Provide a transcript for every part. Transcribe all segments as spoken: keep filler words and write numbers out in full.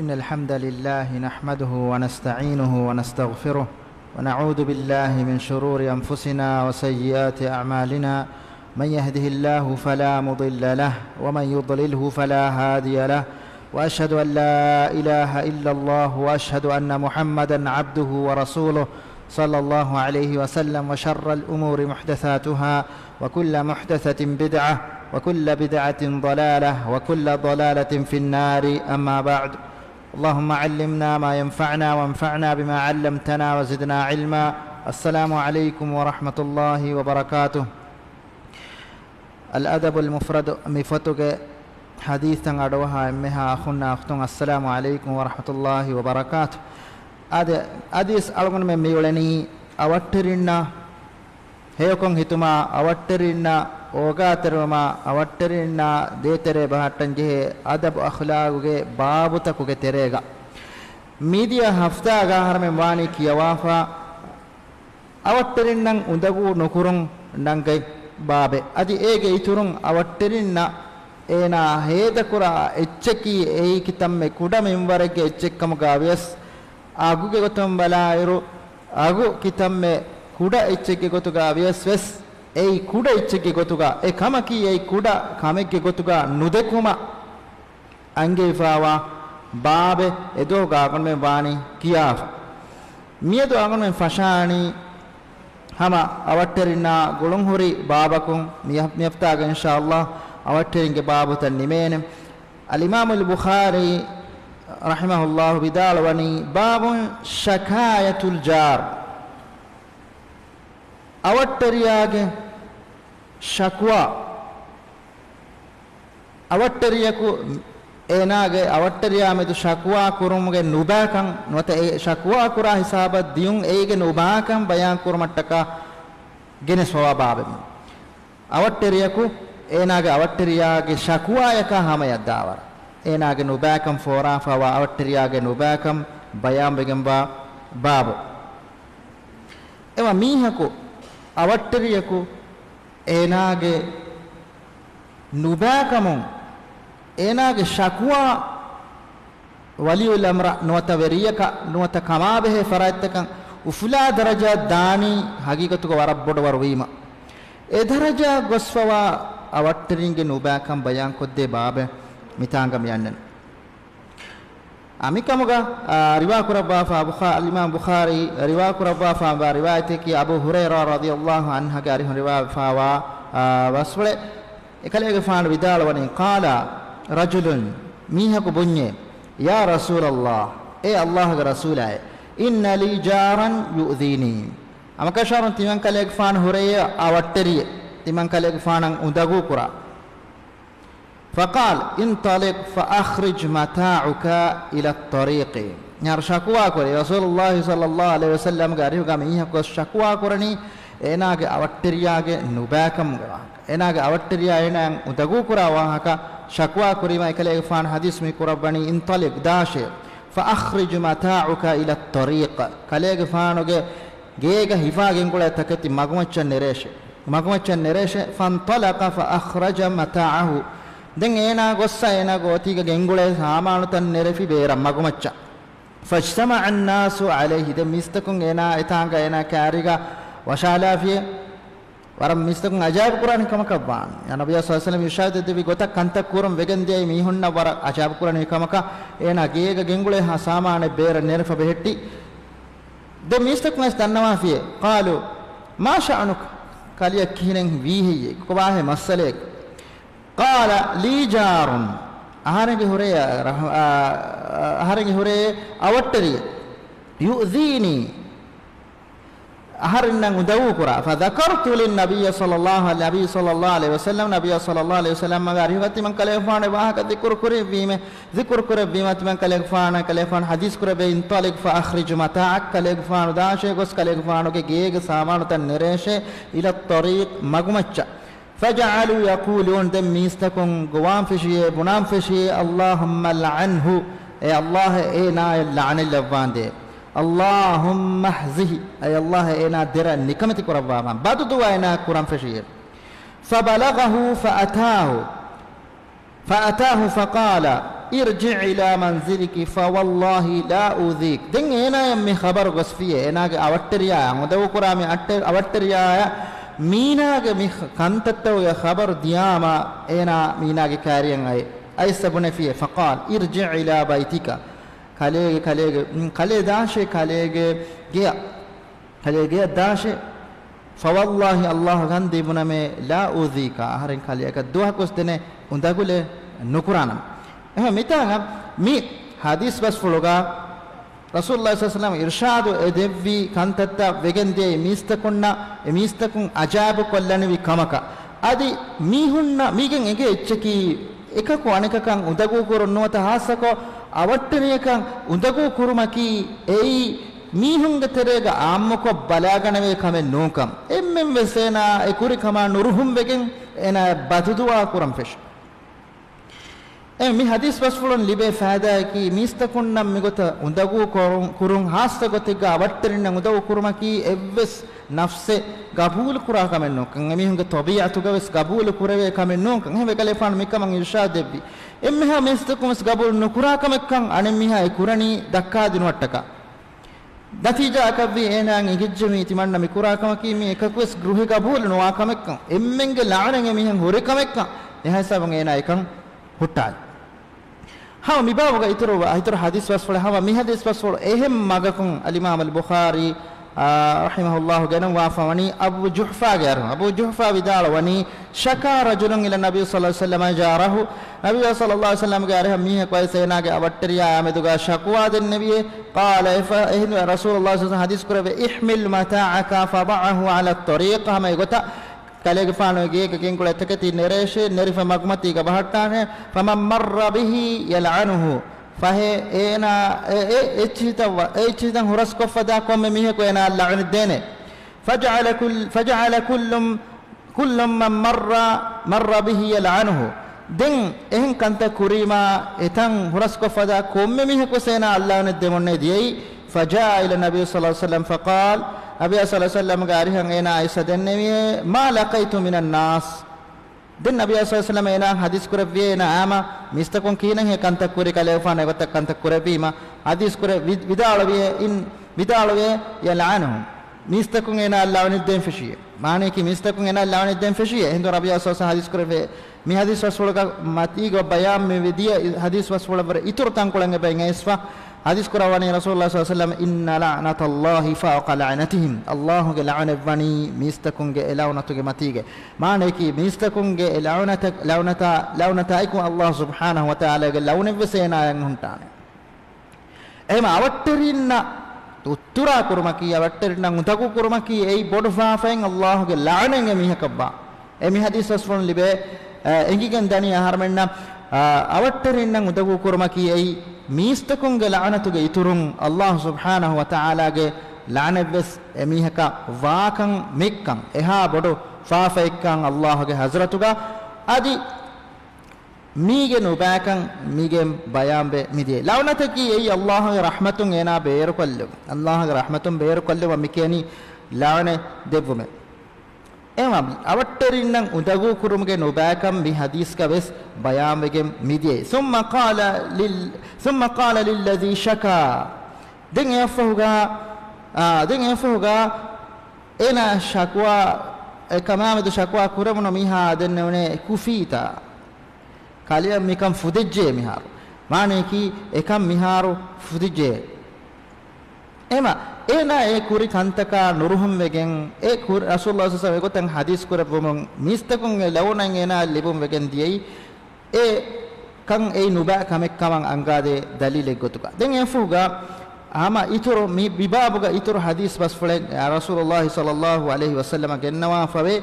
إن الحمد لله نحمده ونستعينه ونستغفره، ونعوذ بالله من شرور أنفسنا وسيئات أعمالنا. من يهده الله فلا مضل له، ومن يضلله فلا هادي له. وأشهد أن لا إله إلا الله، وأشهد أن محمدا عبده ورسوله، صلى الله عليه وسلم. وشر الأمور محدثاتها، وكل محدثة بدعة، وكل بدعة ضلالة، وكل ضلالة في النار. أما بعد. اللهم علمنا ما ينفعنا، وانفعنا بما علمتنا، وزدنا علما. السلام عليكم ورحمة الله وبركاته. އަލްއަދަބުލް މުފްރަދު މި ފޮތުގެ ޙަދީޘްތައް އަޑުއަހާ އެންމެހާ އަޚުންނާ އުޚްތުން، އައްސަލާމު ޢަލައިކުމް ވަރަޙްމަތުﷲި ވަބަރަކާތު. އާދެ، އަދިވެސް އަޅުގަނޑުމެން މިއުޅެނީ އަވަށްޓެރިންނާ ހެޔޮކޮށް ހިތުމާ، އަވަށްޓެރިންނާ އޯގާތެރިވުމާ، އަވަށްޓެރިންނާ ދޭތެރޭ ބަހައްޓަން ޖެހޭ އަދަބު އަޚްލާގުގެ ބާބުތަކުގެ ތެރޭގަ. މިދިޔަ ހަފްތާގަ އަހަރެމެން ވާނީ ކިޔަވާފަ، އަވަށްޓެރިންނަށް އުނދަގޫ ނުކުރުން ނަންގަތް ބާބެއް. އަދި އޭގެ އިތުރުން އަވަށްޓެރިންނަށް އޭނާ ހޭދަކުރާ އެއްޗަކީ އެއީ ކިތަންމެ ކުޑަ މިންވަރެއްގެ އެއްޗެއްކަމުގަ ވިޔަސް، އަގުގެ ގޮތުން ބަލާއިރު، އަގު ކިތަންމެ ކުޑަ އެއްޗެއްގެ ގޮތުގަ ވިޔަސް ވެސް، އެއީ ކުޑަ އެއްޗެއްގެ ގޮތުގަ، އެ ކަމަކީ އެއީ ކުޑަ ކަމެއްގެ ގޮތުގަ ނުދެކުމަށް އަންގައިފާވާ ބާބެއް އެދުވަހުގަ އަޅުގަނޑުމެން ވާނީ ކިޔާފަ. މިއަދު އަޅުގަނޑުމެން ފަށާނީ ހަމަ އަވަށްޓެރިންނާ ގުޅުންހުރި ބާބަކުން މި، މި ހަފްތާގަ އިންޝާﷲ އަވަށްޓެރިންގެ ބާބުތައް ނިމޭނެ. އަލްއިމާމުލް ބުޚާރީ ރަޙިމަހުﷲ ވިދާޅުވަނީ، باب شكاية الجار. އަވަށްޓެރިޔާގެ ޝަކުވާ. އަވަށްޓެރިޔަކު އޭނާގެ އަވަށްޓެރިޔާ މެދު ޝަކުވާ ކުރުމުގެ ނުބައިކަން ނުވަތަ އެ ޝަކުވާ ކުރާ ހިސާބަށް ދިޔުން އެއީގެ ނުބައިކަން ބަޔާން ކުރުމަށްޓަކާ ގެނެސްފަވާ ބާބެއް. އަވަށްޓެރިޔަކު އޭނާގެ އަވަށްޓެރިޔާގެ ޝަކުވާޔަކާ ހަމަޔަށް ދާވަރަށް އޭނާގެ ނުބައިކަން ފޯރާފަވާ އަވަށްޓެރިޔާގެ ނުބައިކަން ބަޔާންވެގެންވާ ބާބު. އެވަ މީހަކު އަވަށްޓެރިޔަކު އޭނާގެ ނުބައިކަމުން އޭނާގެ ޝަކުވާ ވަލިއުލްއަމްރަށް ނުވަތަ ވެރިޔަކަށް ނުވަތަ ކަމާބެހޭ ފަރާތްތަކަށް އުފުލާ ދަރަޖައަށް ދާނީ ހަގީގަތުގަ ވަރަށް ބޮޑު ވަރު ވީމަ. އެ ދަރަޖައަށް ގޮސްފަވާ އަވަށްޓެރިންގެ ނުބައިކަން ބަޔާންކޮށްދޭ ބާބެއް މިތާނގަ މިއަންނަނީ. އަ، މިކަމުގަ، އާ، ރިވާ ކުރައްވާފާ ބުޚާ-، އަލްއިމާމް ބުޚާރީ ރިވާ ކުރައްވާފާވާ ރިވާޔަތަކީ އަބޫ ހުރައިރާ ރަޟިޔަﷲ ޢަންހުގެ އަރިހުން ރިވާވެފާވާ، އާ، ވަސްފުޅެއް. އެކަލޭގެފާނު ވިދާޅުވަނީ، قال رجل، މީހަކު ބުންޏޭ، يا رسول الله، އޭ ﷲގެ ރަސޫލާއޭ، إن لي جارا يؤذيني. ހަމަކަށަވަރުން ތިމަން ކަލޭގެފާނު ހުރެޔޭ އަވަށްޓެރިއެއް، ތިމަން ކަލޭގެފާނަށް އުނދަގޫ ކުރާ. فقال، انطلق فأخرج متاعك إلى الطريق. މިހާރު ޝަކުވާ ކުރި، ރަސޫލުﷲ ޞައްލަﷲ ޢަލައިހި ވަސައްލަމްގެ އަރިހުގަ މީހަކު ގޮސް ޝަކުވާ ކުރަނީ އޭނާގެ އަވަށްޓެރިޔާގެ ނުބައިކަމުގެ ވާހަކަ. އޭނާގެ އަވަށްޓެރިޔާ އޭނާއަށް އުނދަގޫ ކުރާ ވާހަކަ ޝަކުވާ ކުރީމަ، އެކަލޭގެފާނު ޙަދީޘް މި ކުރައްވަނީ، انطلق، ދާށޭ، فأخرج متاعك إلى الطريق، ކަލޭގެފާނުގެ ގޭގަ ހިފާ ގެންގުޅޭ ތަކެތި މަގުމައްޗަށް ނެރޭށޭ. މަގުމައްޗަށް ނެރޭށޭ. فانطلق فأخرج متاعه. ދެން އޭނާ ގޮއްސަ އޭނާގެ އޮތީގަ ގެންގުޅޭ ސާމާނުތައް ނެރެފި ބޭރަށް މަގުމައްޗަށް. فاجتمع الناس عليه. ދެން މީސްތަކުން އޭނާ އެތާނގަ އޭނާ ކާރީގަ ވަށާލާފިޔޭ. ވަރަށް މީސްތަކުން އަޖައިބު ކުރާނެ ކަމަކަށް ވާނެ. ޔާ ނަބިއްޔާ ޞައްލަﷲ ޢަލައިހި ވަސައްލަމަ އިރުޝާދު ދެއްވި ގޮތަށް ކަންތައް ކުރަން ވެގެން ދިޔައީ މީހުންނަށް ވަރަށް އަޖައިބު ކުރާނެ ކަމަކަށް. އޭނާ ގޭގަ ގެންގުޅޭ ހާ ސާމާނެއް ބޭރަށް ނެރެފަ ބެހެއްޓި. ދެން މީސްތަކުން އައިސް ދަންނަވާފިޔޭ. قالوا ما شأنك؟ ކަލެއަށް ކިހިނެއް ވީ ހެއްޔޭ؟ ކޮބާހޭ މައްސަލައެއް؟ قال لي جار. އަހަރެންގެ ހުރެ، އަ، އަހަރެންގެ ހުރެ އަވަށްޓެރިއެއް. يؤذيني. އަހަރެންނަށް އުނދަގޫ ކުރާ. فذكرت للنبي صلى الله، ނަބީ ޞައްލަﷲ ޢަލައިހި ވަސައްލަމަ، ނަބިއްޔާ ޞައްލަﷲ ޢަލައިހި ވަސައްލަމަގެ އަރިހުގަ ތިމަން ކަލޭގެފާނު ވާހަކަ ޛިކުރު ކުރެއްވީމޭ. ޛިކުރު ކުރެއްވީމަ ތިމަން ކަލޭގެފާނަށް، ކަލޭގެފާނު ޙަދީޘް ކުރެއްވި، انطلق فأخرج متاعك، ކަލޭގެފާނު ދާށޭ ގޮސް ކަލޭގެފާނުގެ ގޭގެ ސާމާނުތައް ނެރޭށޭ، إلى الطريق، މަގުމައްޗަށް. فجعلوا يقولون، ދެން މީސްތަކުން ގޮވާން ފެށިޔޭ، ބުނާން ފެށިޔޭ، اللهم العنه، އޭ ﷲ އޭނާޔަށް ލަޢުނަތް ލައްވާނދޭ. اللهم اخزه، އޭ ﷲ އޭނާ ދެރަ ނިކަމެތި ކުރައްވާވާން. ބަދުދުޢާ އޭނާ ކުރަން ފެށިޔޭ. فبلغه فأتاه، فأتاه فقال، ارجع إلى منزلك فوالله لا أؤذيك. ދެން އޭނާޔަށް މި ޚަބަރު ގޮސްފިއޭ، އޭނާގެ އަވަށްޓެރިޔާއަށް، އުނދަގޫކުރާ މި އައްޓެ-، އަވަށްޓެރިޔާއަށް މީނާގެ މި ކަންތައްތަކުގެ ޚަބަރު ދިޔާމަ، އޭނާ މީނާގެ ކާރިއަށް އައި، އައިސް ބުނެފިއޭ، فقال ارجع إلى بيتك. ކަލޭގެ، ކަލޭގެ، އުން، ކަލޭ ދާށޭ، ކަލޭގެ ގެޔަށް. ކަލޭ ގެޔަށް ދާށޭ. فوالله، ﷲ ގަންދީ ބުނަމޭ، لا أؤذيك، އަހަރެން ކަލެއަކަށް ދުވަހަކުވެސް ދެނެ އުނދަގުލެއް ނުކުރާނަން. އެހެން މިތާނގަ މި ޙަދީޘް ބަސްފުޅުގަ ރަސޫލުﷲ ޞައްލަﷲ ޢަލައިހި ވަސައްލަމަ އިރްޝާދު އެ ދެއްވި ކަންތައްތައް ވެގެން ދިޔައީ މީސްތަކުންނަށް، އެ މީސްތަކުން އަޖާއިބު ކޮށްލަނިވި ކަމަކަށް. އަދި މީހުންނަށް މީގެން އެނގޭ އެއްޗަކީ، އެކަކު އަނެކަކަށް އުނދަގޫ ކުރުން ނުވަތަ ޚާއްޞަކޮށް އަވަށްޓެރިޔަކަށް އުނދަގޫ ކުރުމަކީ އެއީ މީހުންގެ ތެރޭގަ އާއްމުކޮށް ބަލާގަނެވޭ ކަމެއް ނޫންކަން. އެންމެން ވެސް އޭނާ އެ ކުރި ކަމާ ނުރުހުންވެގެން އޭނާ ބަދުދުޢާ ކުރަން ފެށި. އެ މި ޙަދީޘް ބަސްފުޅުން ލިބޭ ފައިދާއަކީ، މީސްތަކުންނަށް މިގޮތަށް އުނދަގޫ ކުރުން، ކުރުން ޚާއްޞަ ގޮތެއްގަ އަވަށްޓެރިންނަށް އުނދަގޫ ކުރުމަކީ އެއްވެސް ނަފްސެއް ގަބޫލު ކުރާ ކަމެއް ނޫންކަން، އެމީހުންގެ ޠަބީޢަތުގަ ވެސް ގަބޫލު ކުރެވޭ ކަމެއް ނޫންކަން. އެހެންވެ ކަލޭގެފާނު މިކަމަށް އިރްޝާދު ދެއްވި. އެންމެހާ މީސްތަކުން ވެސް ގަބޫލު ނުކުރާ ކަމެއްކަން އަނެއްމީހާ އެ ކުރަނީ ދައްކާދިނުމަށްޓަކާ. ނަތީޖާއަކަށްވީ އޭނާއަށް އެނގިއްޖެ މީ ތިމަންނަ މި ކުރާ ކަމަކީ މީ އެކަކުވެސް ރުހެއް ގަބޫލު ނުވާ ކަމެއްކަން، އެންމެންގެ ލަޢުނަތް އެމީހަށް ހުރި ކަމެއްކަން. އެހާ ހިސާބުން އޭނާ އެކަން ހުއްޓާލި. ހަމަ މިބާބުގަ އިތުރު، އިތުރު ޙަދީޘް ބަސްފުޅެއް، ހަމަ މި ޙަދީޘް ބަސްފުޅު އެހެން މަގަކުން އަލްއިމާމު އަލްބުޚާރީ، އާ، ރަޙިމަހުﷲ ގެނައުވާފަ ވަނީ އަބޫ ޖުޙްފާގެ އަރިހުން. އަބޫ ޖުޙްފާ ވިދާޅުވަނީ، شكا رجل إلى النبي صلى الله عليه وسلم جاره. ނަބިއްޔާ ޞައްލަﷲ ޢަލައިހި ވަސައްލަމްގެ އަރިހަށް މީހަކު އައިސް އޭނާގެ އަވަށްޓެރިޔާއާ މެދުގަ ޝަކުވާ ދެންނެވިއޭ. قال، އެފަ، އެހިނދު ރަސޫލުﷲ ޞައްލަﷲ ޢަލައިހި ވަސައްލަމް ޙަދީޘް ކުރެއްވި، احمل متاعك فضعه على الطريق. ހަމަ އެގޮތަށް ކަލޭގެފާނުގެ ގޭގަ ގެންގުޅޭ ތަކެތީ ނެރޭށޭ، ނެރިފަ މަގުމަތީގަ ބަހައްޓާނޭ. فمن مر به يلعنه. ފަހެ އޭނާ އެ، އެ، އެއްޗިހިތައް ވަ-، އެ އެއްޗިހިތައް ހުރަސްކޮށްފަދާ ކޮންމެ މީހަކު އޭނާއަށް ލަޢުނަތް ދޭނެ. فجعل كل، فجعل كل، كل من مر، مر به يلعنه. ދެން އެހެން ކަންތައް ކުރީމާ، އެތަން ހުރަސްކޮށްފަދާ ކޮންމެ މީހަކު ވެސް އޭނާއަށް ލަޢުނަތް ދެމުންނޭ ދިޔައީ. فجاء إلى النبي صلى الله عليه وسلم فقال، ނަބިއްޔާ ޞައްލަﷲ ޢަލައިހި ވަސައްލަމްގެ އަރިހަށް އޭނާ އައިސް ދެންނެވިއޭ، ما لقيت من الناس. ދެން ނަބިއްޔާ ޞައްލަﷲ ޢަލައިހި ވަސައްލަމް އޭނާއަށް ޙަދީޘް ކުރެއްވިއޭ، އޭނާ އާމަ މީސްތަކުން ކިހިނެއްހޭ ކަންތައް ކުރި، ކަލޭގެފާނު އެގޮތަށް ކަންތައް ކުރެއްވީމަ، ޙަދީޘް ކުރެ-، ވި-، ވިދާޅުވިއޭ، އިން، ވިދާޅުވިއޭ، يلعنهم. މީސްތަކުން އޭނާއަށް ލަޢުނަތް ދޭން ފެށިއޭ. މާނަޔަކީ މީސްތަކުން އޭނާއަށް ލަޢުނަތް ދޭން ފެށިއޭ. އެހިނދު ނަބިއްޔާ ޞައްލަﷲ ޢަލައިހި ވަސައްލަމް ޙަދީޘް ކުރެއްވި މި ޙަދީޘް ބަސްފުޅުގަ މަތީގަ ބަޔާން މި ވިދިޔަ ޙަދީޘް ބަސްފުޅަށްވުރެ އިތުރު ތަންކޮޅެއް އެބައިން އައިސްފަ. ޙަދީޘް ކުރައްވަނީ ރަސޫލުﷲ ޞައްލަﷲ ޢަލައިހި ވަސައްލަމް، إن لعنة الله فوق لعنتهم. ﷲ ގެ ލަޢުނަތްވަނީ މީސްތަކުންގެ އެ ލަޢުނަތުގެ މަތީގަ. މާނަޔަކީ މީސްތަކުންގެ އެ ލަޢުނަތަ-، ލަޢުނަތާ، ލަޢުނަތާއެކު ﷲ ސުބްޙާނަހޫ ވަތަޢާލާގެ ލަޢުނަތްވެސް އޭނާއަށް ހުންޓާނެ. އެހެން އަވަށްޓެރިންނަށް ތުއްތުރާ ކުރުމަކީ، އަވަށްޓެރިންނަށް އުނދަގޫ ކުރުމަކީ، އެއީ ބޮޑު ފާފައެއް، ﷲ ގެ ލަޢުނަތް އެމީހަކަށްވާ. އެ މި ޙަދީޘް ބަސްފުޅުން ލިބޭ، އެ، އެނގިގެން ދަނީ އަހަރުމެންނަށް، އަ، އަވަށްޓެރިންނަށް އުނދަގޫ ކުރުމަކީ އެއީ މީސްތަކުންގެ ލަޢުނަތުގެ އިތުރުން ﷲ ސުބްޙާނަހޫ ވަތަޢާލާގެ ލަޢުނަތްވެސް އެމީހަކަށް ވާކަން މިއްކަން، އެހާ ބޮޑު ފާފައެއްކަން ﷲ ގެ ޙަޟްރަތުގަ. އަދި މީގެ ނުބައިކަން މީގެން ބަޔާންވެ މިދިޔައީ. ލަޢުނަތަކީ އެއީ ﷲ ގެ ރަޙްމަތުން އޭނާ ބޭރުކޮށްލުން. ﷲ ގެ ރަޙްމަތުން ބޭރުކޮށްލުމަށް މި ކިޔަނީ ލަޢުނަތް ދެއްވުމޭ. އެހެންވީމަ އަވަށްޓެރިންނަށް އުނދަގޫ ކުރުމުގެ ނުބައިކަން މި ޙަދީޘްގަ ވެސް ބަޔާންވެގެން މިދިޔައީ. ثم قال لل-، ثم قال للذي شكا. ދެން އެއަށްފަހުގަ، އާ، ދެން އެއަށްފަހުގަ އޭނާ ޝަކުވާ، އެ ކަމާމެދު ޝަކުވާ ކުރެވުނު މީހާ ދެންނެވުނޭ، ކުފީތާ. ކަލެއަށް މިކަން ފުދިއްޖެ މިހާރު. މާނަޔަކީ، އެކަން މިހާރު ފުދިއްޖެ. އެމަ، އޭނާ އެ ކުރި ކަންތަކާ ނުރުހުންވެގެން، އެ ކުރި، ރަސޫލުﷲ ޞައްލަﷲ ޢަލައިހި ވަސައްލަމް އެގޮތަށް ޙަދީޘް ކުރެއްވުމުން، މީސްތަކުންގެ ލަޢުނަތް އޭނާއަށް ލިބުން ވެގެން ދިޔައީ، އެ ކަން އެއީ ނުބައި ކަމެއް ކަމަށް އަންގާދޭ ދަލީލެއް ގޮތުގަ. ދެން އެފުހުގަ ހަމަ އިތުރު މި، މި ބާބުގަ އިތުރު ޙަދީޘް ބަސްފުޅެއް، އާ، ރަސޫލުﷲ ޞައްލަﷲ ޢަލައިހި ވަސައްލަމަ ގެންނަވާފަވޭ.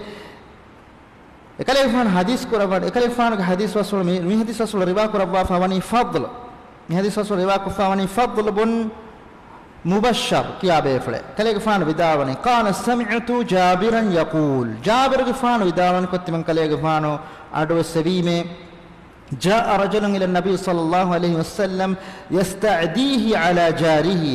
އެކަލޭގެފާނު ޙަދީޘް ކުރައްވާ، އެކަލޭގެފާނުގެ ޙަދީޘް ބަސްފުޅު މި، މި ޙަދީޘް ބަސްފުޅު ރިވާ ކުރައްވާފަ ވަނީ ފަޟްލު. މި ޙަދީޘް ބަސްފުޅު ރިވާ ކޮށްފަ ވަނީ ފަޟްލު ބުން މުބައްޝަރު ކިޔާ ބޭފުޅެއް. އެކަލޭގެފާނު ވިދާޅުވަނީ، قال سمعت جابرا يقول، ޖާބިރުގެފާނު ވިދާޅުވަނީ ކޮށް ތިމަން ކަލޭގެފާނު އަޑުއެއްސެވީމޭ. جاء رجل إلى النبي صلى الله عليه وسلم يستعديه على جاره.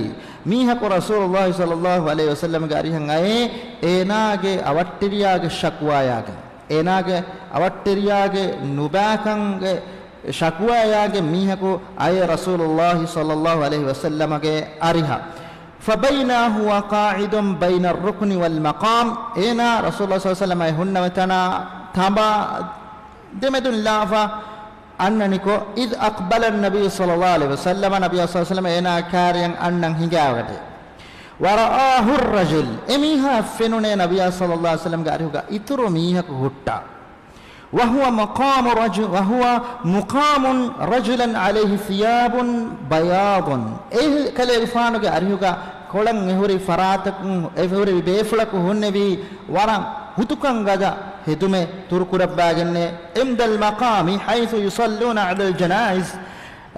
މީހަކު ރަސޫލުﷲ ޞައްލަﷲ ޢަލައިހި ވަސައްލަމްގެ އަރިހަށް އައޭ، އޭނާގެ އަވަށްޓެރިޔާގެ ޝަކުވާޔާގެން، އޭނާގެ އަވަށްޓެރިޔާގެ ނުބައިކަންގެ ޝަކުވާޔާގެ މީހަކު އައޭ ރަސޫލުﷲ ޞައްލަﷲ ޢަލައިހި ވަސައްލަމަގެ އަރިހަށް. فبينا هو قاعد بين الركن والمقام. އޭނާ ރަސޫލުﷲ ޞައްލަﷲ ޢަލައިހި ވަސައްލަމާ ހުންނަވަ ތަނާ ތަނބާ ދެމެދުން ލާފަ އަންނަނިކޮށް، إذ أقبل النبي صلى الله عليه وسلم، ނަބިއްޔާ ޞައްލަﷲ ޢަލައިހި ވަސައްލަމަ އޭނާ ކާރިޔަށް އަންނަން ހިނގާގަތީ. ورآه الرجل، އެމީހާ ފެނުނޭ ނަބިއްޔާ ޞައްލަﷲ ޢަލައިހި ވަސައްލަމްގެ އަރިހުގަ އިތުރު މީހަކު ހުއްޓާ. وهو مقام رجل، وهو مقام رجلا عليه ثياب بياض. އެ ކަލޭގެފާނުގެ އަރިހުގަ ކޮޅަށް އެހުރި ފަރާތަކުން އެހުރި ބޭފުޅަކު ހުންނެވީ ވަރަށް ހުތުކަން ގަދަ ހެދުމެއް ތުރުކުރައްވާގެންނޭ. عند المقام حيث يصلون على الجنائز.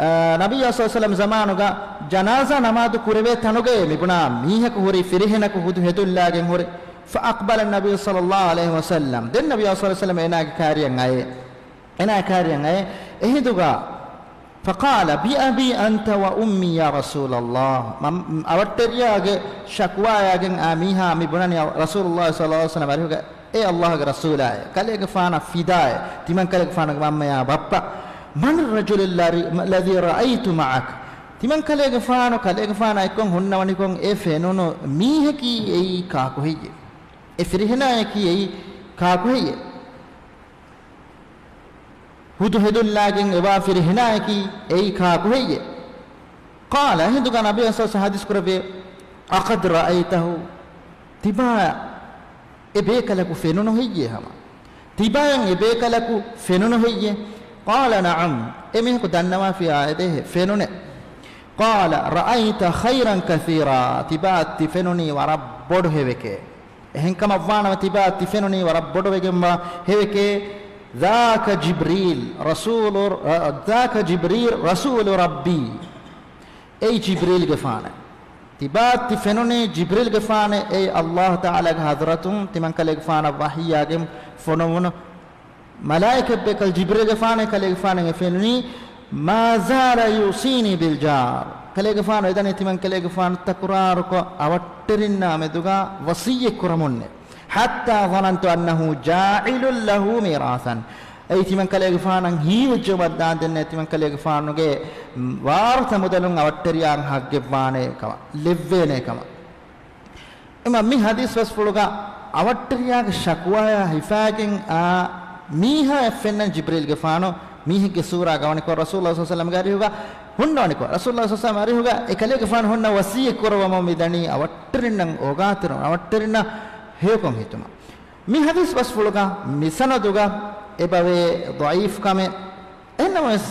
އާ، ނަބިއްޔާ ޞައްލަﷲ ޢަލައިހި ވަސައްލަމް ޒަމާނުގަ ޖަނާޒާ ނަމާދު ކުރެވޭ ތަނުގައޭ މިބުނާ މީހަކު ހުރި ފިރިހެނަކު ހުދު ހެދުން ލާގެން ހުރި. فأقبل النبي صلى الله عليه وسلم. ދެން ނަބިއްޔާ ޞައްލަﷲ ޢަލައިހި ވަސައްލަމް އޭނާގެ ކާރިޔަށް އައޭ. އޭނާ ކާރިޔަށް އައޭ. އެހިނދުގަ فقال بأبي أنت وأمي يا رسول الله. މަ-، އަވަށްޓެރިޔާގެ ޝަކުވާޔާގެން އާ މީހާ މި ބުނަނީ ރަސޫލުﷲ ޞައްލަﷲ ޢަލައިހި ވަސައްލަމް އަރިހުގަ، އޭ ﷲގެ ރަސޫލާއޭ، ކަލޭގެފާނަށް ފިދާއޭ، ތިމަން ކަލޭގެފާނުގެ މަންމަޔާ ބައްޕަ، من الرجل الذي، الذي رأيت معك؟ ތިމަން ކަލޭގެފާނު ކަލޭގެފާނާ އެއްކޮށް ހުންނަވަނިކޮށް އެ ފެނުނު މީހަކީ އެއީ ކާކު ހެއްޔޭ؟ އެ ފިރިހެނާޔަކީ އެއީ ކާކު ހެއްޔޭ؟ ހުދު ހެދުން ލާގެން އެބާ ފިރިހެނާޔަކީ އެއީ ކާކު ހެއްޔޭ؟ قال، އެހިނދުގަ ނަބިއްޔާ ޞައްލަﷲ ޢަލައިހި ވަސައްލަމް ޙަދީޘް ކުރެއްވި، أقد رأيته؟ ތިބާ އެ ބޭކަލަކު ފެނުނު ހެއްޔޭ ހަމަ؟ ތިބާއަށް އެ ބޭކަލަކު ފެނުނު ހެއްޔޭ؟ قال نعم، އެ މީހަކު ދަންނަވާފިއްޔާ އެދޭހޭ ފެނުނޭ. قال رأيت خيرا كثيرا، ތިބާ ތި ފެނުނީ ވަރަށް ބޮޑު ހެވެކޭ. އެހެންކަމަށްވާނަމަ ތިބާ ތި ފެނުނީ ވަރަށް ބޮޑުވެގެންވާ ހެވެކޭ. ذاك جبريل رسول، ذاك جبريل رسول ربي. އެއީ ޖިބްރީލްގެފާނެ. ތިބާ ތި ފެނުނީ ޖިބްރީލްގެފާނެ، އެއީ ﷲ ތަޢާލާގެ ޙަޟްރަތުން ތިމަންކަލޭގެފާނަށް ވަޙީއާގެން ފޮނުވުނު މަލާއިކަތްބޭކަލް ޖިބްރީލްގެފާނޭ ކަލޭގެފާނަށް އެ ފެނުނީ. ما زال يوصيني بالجار. ކަލޭގެފާނު އެދަނީ ތިމަންކަލޭގެފާނު ތަކުރާރުކޮށް އަވަށްޓެރިންނާ މެދުގަ ވަޞިއްޔަތް ކުރަމުންނޭ. حتى ظننت أنه جاعل له ميراثا. އެއީ ތިމަންކަލޭގެފާނަށް ހީވެއްޖެއްވަން ދާންދެންނޭ ތިމަންކަލޭގެފާނުގެ ވާރުތަ މުދަލުން އަވަށްޓެރިޔާއަށް ހައްގެއްވާނޭ ކަމަށް، ލެއްވޭނޭ ކަމަށް. އެމަ މި ޙަދީޘް ބަސްފުޅުގަ އަވަށްޓެރިޔާގެ ޝަކުވާޔާ ހިފާގެން އާ މީހާއަށް ފެންނަން ޖިބްރީލްގެފާނު މީހެއްގެ ސޫރާގަ ވަނިކޮށް ރަސޫލުﷲ ޞައްލަﷲ ޢަލައިހި ވަސައްލަމްގެ އަރިހުގަ ހުންނަވަނިކޮށް، ރަސޫލުﷲ ޞައްލަﷲ ޢަލައިހި ވަސައްލަމް އަރިހުގަ އެ ކަލޭގެފާނު ހުންނަ ވަޞިއްޔަތް ކުރައްވަމުން މިދަނީ އަވަށްޓެރިންނަށް އޯގާތެރި، އަވަށްޓެރިންނަށް ހެޔޮކޮށް ހިތުމަށް. މި ޙަދީޘް ބަސްފުޅުގަ މި ސަނަދުގަ އެބަވޭ ޟަޢީފު ކަމެއް. އެހެންނަމަވެސް،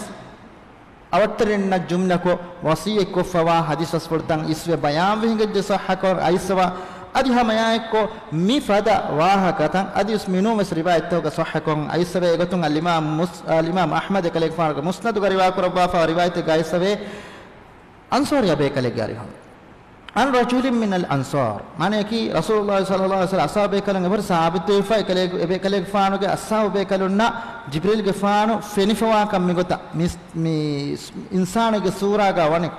އަވަށްޓެރިންނަށް ޖުމްލަކޮށް ވަޞިއްޔަތްކޮށްފަވާ ޙަދީޘް ބަސްފުޅުތައް އިސްވެ ބަޔާންވެ ހިނގައްޖެ ޞައްޙަކޮށް އައިސްފަވާ. އަދި ހަމައެއާއެއްކޮށް މި ފަދަ ވާހަކަތައް އަދިވެސް މިނޫންވެސް ރިވާޔަތްތަކުގަ ޞައްޙަކޮށް އައިސްފަވޭ. އެގޮތުން އަލްއިމާމް މުސް-، އަލްއިމާމް އަޙްމަދު ކަލޭގެފާނުގެ މުސްނަދުގަ ރިވާ ކުރައްވާފަ ރިވާޔަތެއްގަ އައިސްފަވޭ. އަންޞާރީ ބޭކަލެއްގެ އަރިހުން. عن رجل من الأنصار. މާނަޔަކީ، ރަސޫލުﷲ ޞައްލަﷲ ޢަލައިހި ވަސައްލަމް އަޞްޙާބު ބޭކަލުން އެބަހުރި ސާބިތުވެފަ، އެކަލޭ-، އެބޭކަލޭގެފާނުގެ އަޞްޙާބު ބޭކަލުންނަށް ޖިބްރީލްގެފާނު ފެނިފަވާކަން މިގޮތަށް މި-، މި-، އިންސާނެއްގެ ސޫރާގަ ވަނި.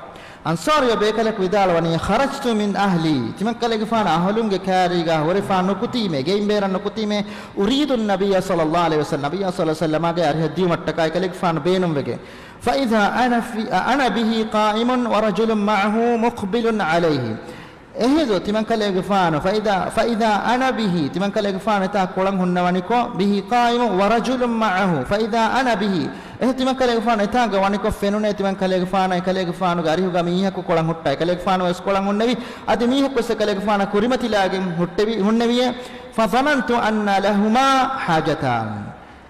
އަންޞާރީ ބޭކަލަކު ވިދާޅުވަނީ، خرجت من أهلي. ތިމަންކަލޭގެފާނު އަހުލުންގެ ކާރީގަ ހުރެފާ ނުކުތީމޭ، ގެއިން ބޭރަށް ނުކުތީމޭ، أريد النبي صلى الله عليه وسلم، ނަބިއްޔާ ޞައްލަﷲ ޢަލައިހި ވަސައްލަމްގެ އަރިހަށް ދިޔުމަށްޓަކާ އެކަލޭގެފާނު ބޭނުންވެގެން. فإذا أنا في، أنا به قائم ورجل معه مقبل عليه. އެހިނދު ތިމަންކަލޭގެފާނު، فإذا، فإذا أنا به، ތިމަންކަލޭގެފާނު އެތާ ކޮޅަށް ހުންނަވަނިކޮށް، به قائم ورجل معه، فإذا أنا به، އެހިނދު ތިމަންކަލޭގެފާނު އެތާނގަ ވަނިކޮށް ފެނުނޭ ތިމަންކަލޭގެފާނަށް އެކަލޭގެފާނުގެ އަރިހުގަ މީހަކު ކޮޅަށް ހުއްޓާ، އެކަލޭގެފާނު ވެސް ކޮޅަށް ހުންނެވި، އަދި މީހަކު ވެސް އެކަލޭގެފާނާ ކުރިމަތިލާގެން ހުއްޓެވި، ހުންނެވިއޭ. فظننت أن لهما حاجتان.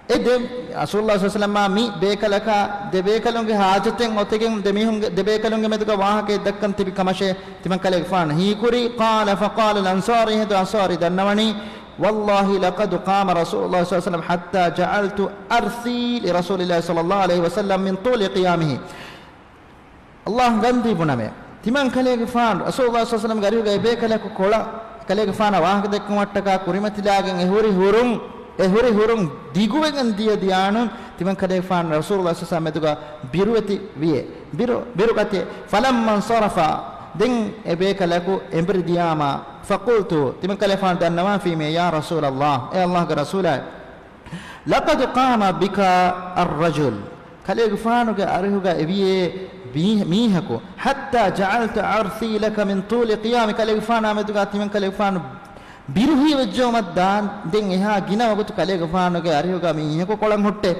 އެ ދެ، ރަސޫލުﷲ ޞައްލަﷲ ޢަލައިހި ވަސައްލަމް މި ބޭކަލަކާ ދެ ބޭކަލުންގެ ޙާޖަތެއް އޮތެގެން ދެ މީހުންގެ، ދެ ބޭކަލުންގެ މެދުގަ ވާހަކައެއް ދައްކަން ތިބި ކަމަށޭ ތިމަން ކަލޭގެފާނު ހީކުރީ. قال، فقال الأنصاري، އެހިނދު އަންޞާރީ ދަންނަވަނީ، والله لقد قام رسول الله صلى الله عليه وسلم حتى جعلت أرثي لرسول الله صلى الله عليه وسلم من طول قيامه. ﷲ ގަންދީ ބުނަމޭ، ތިމަން ކަލޭގެފާނު ރަސޫލުﷲ ޞައްލަﷲ ޢަލައިހި ވަސައްލަމްގެ އަރިހުގަ އެ ބޭކަލަކު ކޮޅަށް ކަލޭގެފާނަށް ވާހަކަ ދެއްކުމަށްޓަކާ ކުރިމަތިލާގެން އެ ހުރި ހުރުން، އެ ހުރި ހުރުން ދިގުވެގެން ދިޔަ ދިޔާނުން ތިމަން ކަލޭގެފާނު ރަސޫލުﷲ ޞައްލަﷲ ޢަލައިހި ވަސައްލަމް މެދުގަ ބިރުވެތި ވިޔޭ. ބިރު، ބިރުގަތޭ. فلما انصرفا، ދެން އެ ބޭކަލަކު އެނބުރި ދިޔާމާ، فقلت، ތިމަން ކަލޭގެފާނު ދަންނަވާފީމޭ، يا رسول الله، އޭ ﷲގެ ރަސޫލާއޭ، لقد قام بك الرجل، ކަލޭގެފާނުގެ އަރިހުގަ އެވިޔޭ މީ-، މީހަކު، حتى جعلت عرضي لك من طول قيامك، ކަލޭގެފާނާ މެދުގަ ތިމަން ކަލޭގެފާނު ބިރު ހީވެއްޖައުމަށް ދާން ދެން އެހާ ގިނަ ވަގުތު ކަލޭގެފާނުގެ އަރިހުގަ މީހަކު ކޮޅަށް ހުއްޓޭ.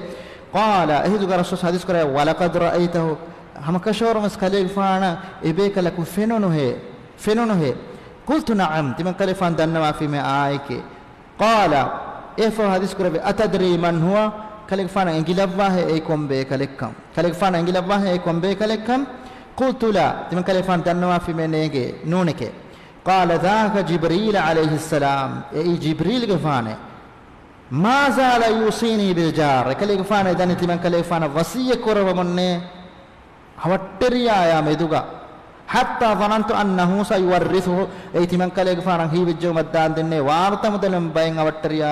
قال، އެހިނދުގަ ރަސޫލު ޙަދީޘް ކުރޭ، ولقد رأيته، ހަމަކަށަވަރުން ވެސް ކަލޭގެފާނަށް އެބޭކަލަކު ފެނުނުހޭ، ފެނުނުހޭ. قلت نعم، ތިމަން ކަލޭގެފާނު ދަންނަވާފީމޭ އާއެކޭ. قال، އެއަށްފަހު ޙަދީޘް ކުރެއްވި، أتدري من هو؟ ކަލޭގެފާނަށް އެނގިލައްވާހޭ އެއީ ކޮން ބޭކަލެއްކަން؟ ކަލޭގެފާނަށް އެނގިލައްވާހޭ އެއީ ކޮން ބޭކަލެއްކަން؟ قلت لا، ތިމަން ކަލޭގެފާނު ދަންނަވާފީމޭ ނޭނގޭ، ނޫނެކޭ. قال ذاك جبريل عليه السلام، އެއީ ޖިބްރީލްގެފާނޭ. ما زال يوصيني بالجار، އެކަލޭގެފާނު އެދަނީ ތިމަން ކަލޭގެފާނަށް ވަޞިއްޔަތް ކުރައްވަމުންނޭ. އަވަށްޓެރިޔާޔާ މެދުގަ. حتى ظننت أنه سيورثه، އެއީ ތިމަން ކަލޭގެފާނަށް ހީވެއްޖެއުމަށް ދާންދެންނޭ ވާރުތަ މުދަލުން ބައެއް އަވަށްޓެރިޔާ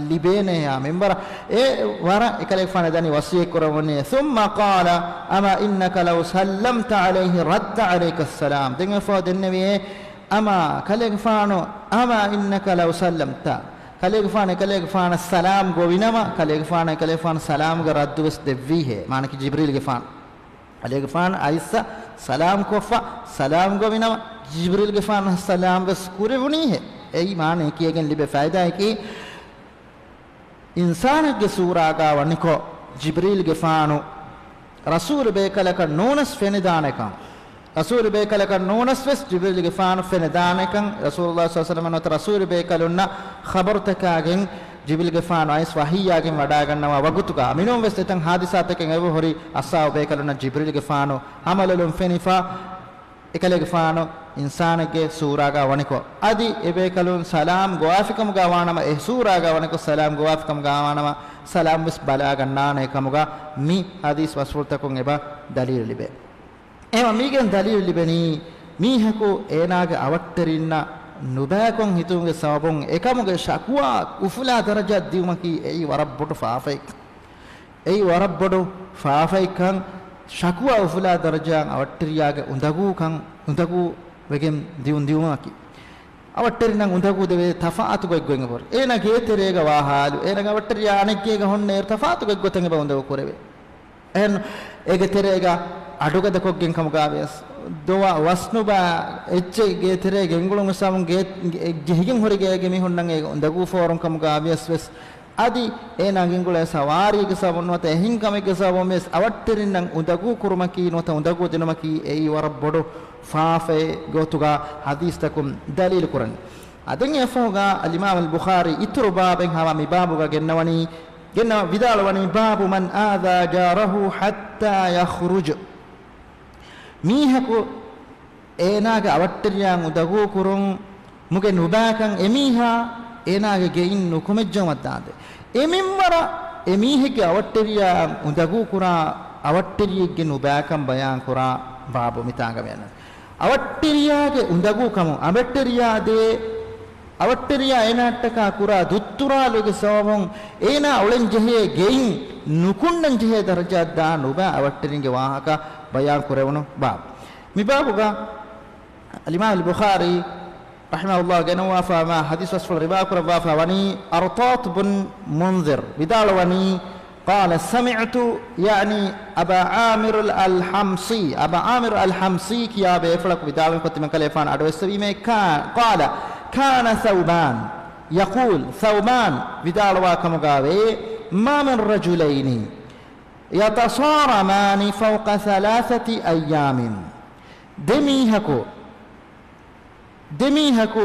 ލިބޭނޭ ހާ މިންވަރަށް. އެ ވަރަށް އެކަލޭގެފާނު ދަނީ ވަޞިއްޔަތް ކުރައްވަނީ. ثم قال أما إنك لو سلمت عليه رد عليك السلام، ދެން އެފަހު ދެންނެވިއޭ، أما ކަލޭގެފާނު، أما إنك لو سلمت، ކަލޭގެފާނު އެކަލޭގެފާނަށް ސަލާމް ގޮވިނަމަ، ކަލޭގެފާނު އެކަލޭގެފާނަށް ސަލާމްގެ ރައްދު ވެސް ދެއްވީހޭ، މާނަކީ ޖިބްރީލްގެފާނު. ކަލޭގެފާނު އައިސް ސަލާމް ކޮށްފަ، ސަލާމް ގޮވިނަމަ، ޖިބްރީލްގެފާނަށް ސަލާމް ވެސް ކުރެވުނީހޭ. އެއީ މާނަ އެކީގެން ލިބޭ ފައިދާއަކީ، އިންސާނެއްގެ ސޫރާގާ ވަނިކޮށް، ޖިބްރީލްގެފާނު ރަސޫލު ބޭކަލަކަށް ނޫނަސް ފެނިދާނެކަން، ރަސޫލު ބޭކަލަކަށް ނޫނަސް ވެސް ޖިބްރީލްގެފާނު ފެނިދާނެކަން، ރަސޫލުﷲ ޞައްލަﷲ ޢަލައިހި ވަސައްލަމަ ނުވަތަ ރަސޫލު ބޭކަލުންނަށް ޚަބަރުތަކާގެން ޖިބްރީލްގެފާނު އައިސް ވަޙީއާގެން ވަޑާގަންނަވާ ވަގުތުގަ، މިނޫން ވެސް އެތަން ޙާދިސާތަކެއް އެބަހުރި، އަޞްޙާބު ބޭކަލުންނަށް ޖިބްރީލްގެފާނު ހަމަލޮލުން ފެނިފަ، އެކަލޭގެފާނު އިންސާނެއްގެ ސޫރާގާ ވަނިކޮށް، އަދި އެބޭކަލުން ސަލާމް ގޮވާފިކަމުގާ ވާނަމަ، އެ ސޫރާގާ ވަނިކޮށް ސަލާމް ގޮވާފިކަމުގާ ވާނަމަ، ސަލާމް ވެސް ބަލާގަންނާނެ ކަމުގަ މި ޙަދީޘް މަސްރޫރުތަކުން އެބަ ދަލީލު ލިބޭ. އެހެންވީމަ މީގެން ދަލީލު ލިބެނީ، މީހަކު އޭނާގެ އަވަށްޓެރިންނަށް ނުބައިކޮށް ހިތުމުގެ ސަބަބުން އެކަމުގެ ޝަކުވާ އުފުލާ ދަރަޖައަށް ދިއުމަކީ އެއީ ވަރަށް ބޮޑު ފާފައެއް. އެއީ ވަރަށް ބޮޑު ފާފައެއްކަން، ޝަކުވާ އުފުލާ ދަރަޖައަށް އަވަށްޓެރިޔާގެ އުނދަގޫކަން، އުނދަގޫ ވެގެން ދިއުން ދިއުމަކީ. އަވަށްޓެރިންނަށް އުނދަގޫ ދެވޭ ތަފާތު ގޮތްގޮތް އެބަހުރި. އޭނާ ގޭތެރޭގަ ވާ ހާލު، އޭނާގެ އަވަށްޓެރިޔާ އަނެއްގޭގަ ހުންނަ އޭރު ތަފާތު ގޮތްގޮތަށް އެބަ އުނދަގޫ ކުރެވޭ. އެހެން އޭގެ ތެރޭގަ އަޑުގަދަކޮށްގެން ކަމުގާ ވިޔަސް، ދޮވަ ވަސްނުބާ އެއްޗެއް ގޭތެރޭ ގެންގުޅުން ހިސާބުން ގޭ-، ގެ-، ޖެހިގެން ހުރި ގޭގެ މީހުންނަށް އޭގެ އުނދަގޫ ފޯރުން ކަމުގާ ވިޔަސް ވެސް، އަދި އޭނާ ގެންގުޅޭ ސަވާރީގެ ސަބަބުން ނުވަތަ އެހެން ކަމެއްގެ ސަބަބުން ވެސް އަވަށްޓެރިންނަށް އުނދަގޫ ކުރުމަކީ ނުވަތަ އުނދަގޫ ދިނުމަކީ އެއީ ވަރަށް ބޮޑު ފާފައެއް ގޮތުގަ ޙަދީޘްތަކުން ދަލީލު ކުރަނީ. އަދި އެފަހުގަ އަލްއިމާމު އަލްބުޚާރީ އިތުރު ބާބެއް ހަމަ މި ބާބުގަ ގެންނަވަނީ، ގެންނަ ވިދާޅުވަނީ، باب من آذى جاره حتى يخرج. މީހަކު އޭނާގެ އަވަށްޓެރިޔާ އުނދަގޫ ކުރުން މުގެ ނުބައިކަން އެމީހާ އޭނާގެ ގެއިން ނުކުމެއްޖައުމަށްދާނދޭ. އެ މިންވަރަށް އެމީހެއްގެ އަވަށްޓެރިޔާ އުނދަގޫ ކުރާ އަވަށްޓެރިއެއްގެ ނުބައިކަން ބަޔާން ކުރާ ބާބު މިތާނގަ މިއަންނަނީ. އަވަށްޓެރިޔާގެ އުނދަގޫކަމުން އަވަށްޓެރިޔާ ދޭ، އަވަށްޓެރިޔާ އޭނާއަށްޓަކާ ކުރާ ދުއްތުރާލުގެ ސަބަބުން އޭނާ އުޅެން ޖެހޭ ގެއިން ނުކުންނަން ޖެހޭ ދަރަޖައަށް ދާ ނުބައި އަވަށްޓެރިންގެ ވާހަކަ ބަޔާން ކުރެވުނު ބާބު. މި ބާބުގަ އަލްއިމާމު އަލްބުޚާރީ ރަޙިމަހުﷲ ގެނައްވާފާވާ ޙަދީޘް ބަސްފުޅު ރިވާ ކުރައްވާފާ ވަނީ އަރްޠާޠު ބުން މުންޛިރު ވިދާޅުވަނީ، قال سمعت، يعني أبا عامر الحمصي، އަބާ ޢާމިރު އަލް ޙަމްޞީ ކިޔާ ބޭފުޅަކު ވިދާޅުވި ކޮށް ތިމަން ކަލޭފާނު އަޑުއެއްސެވީމޭ، كا-، قال كان ثوبان يقول، ثوبان ވިދާޅުވާ ކަމުގާވޭ، ما من رجلين يتصارمان فوق ثلاثة أيام. ދެ މީހަކު ދެ މީހަކު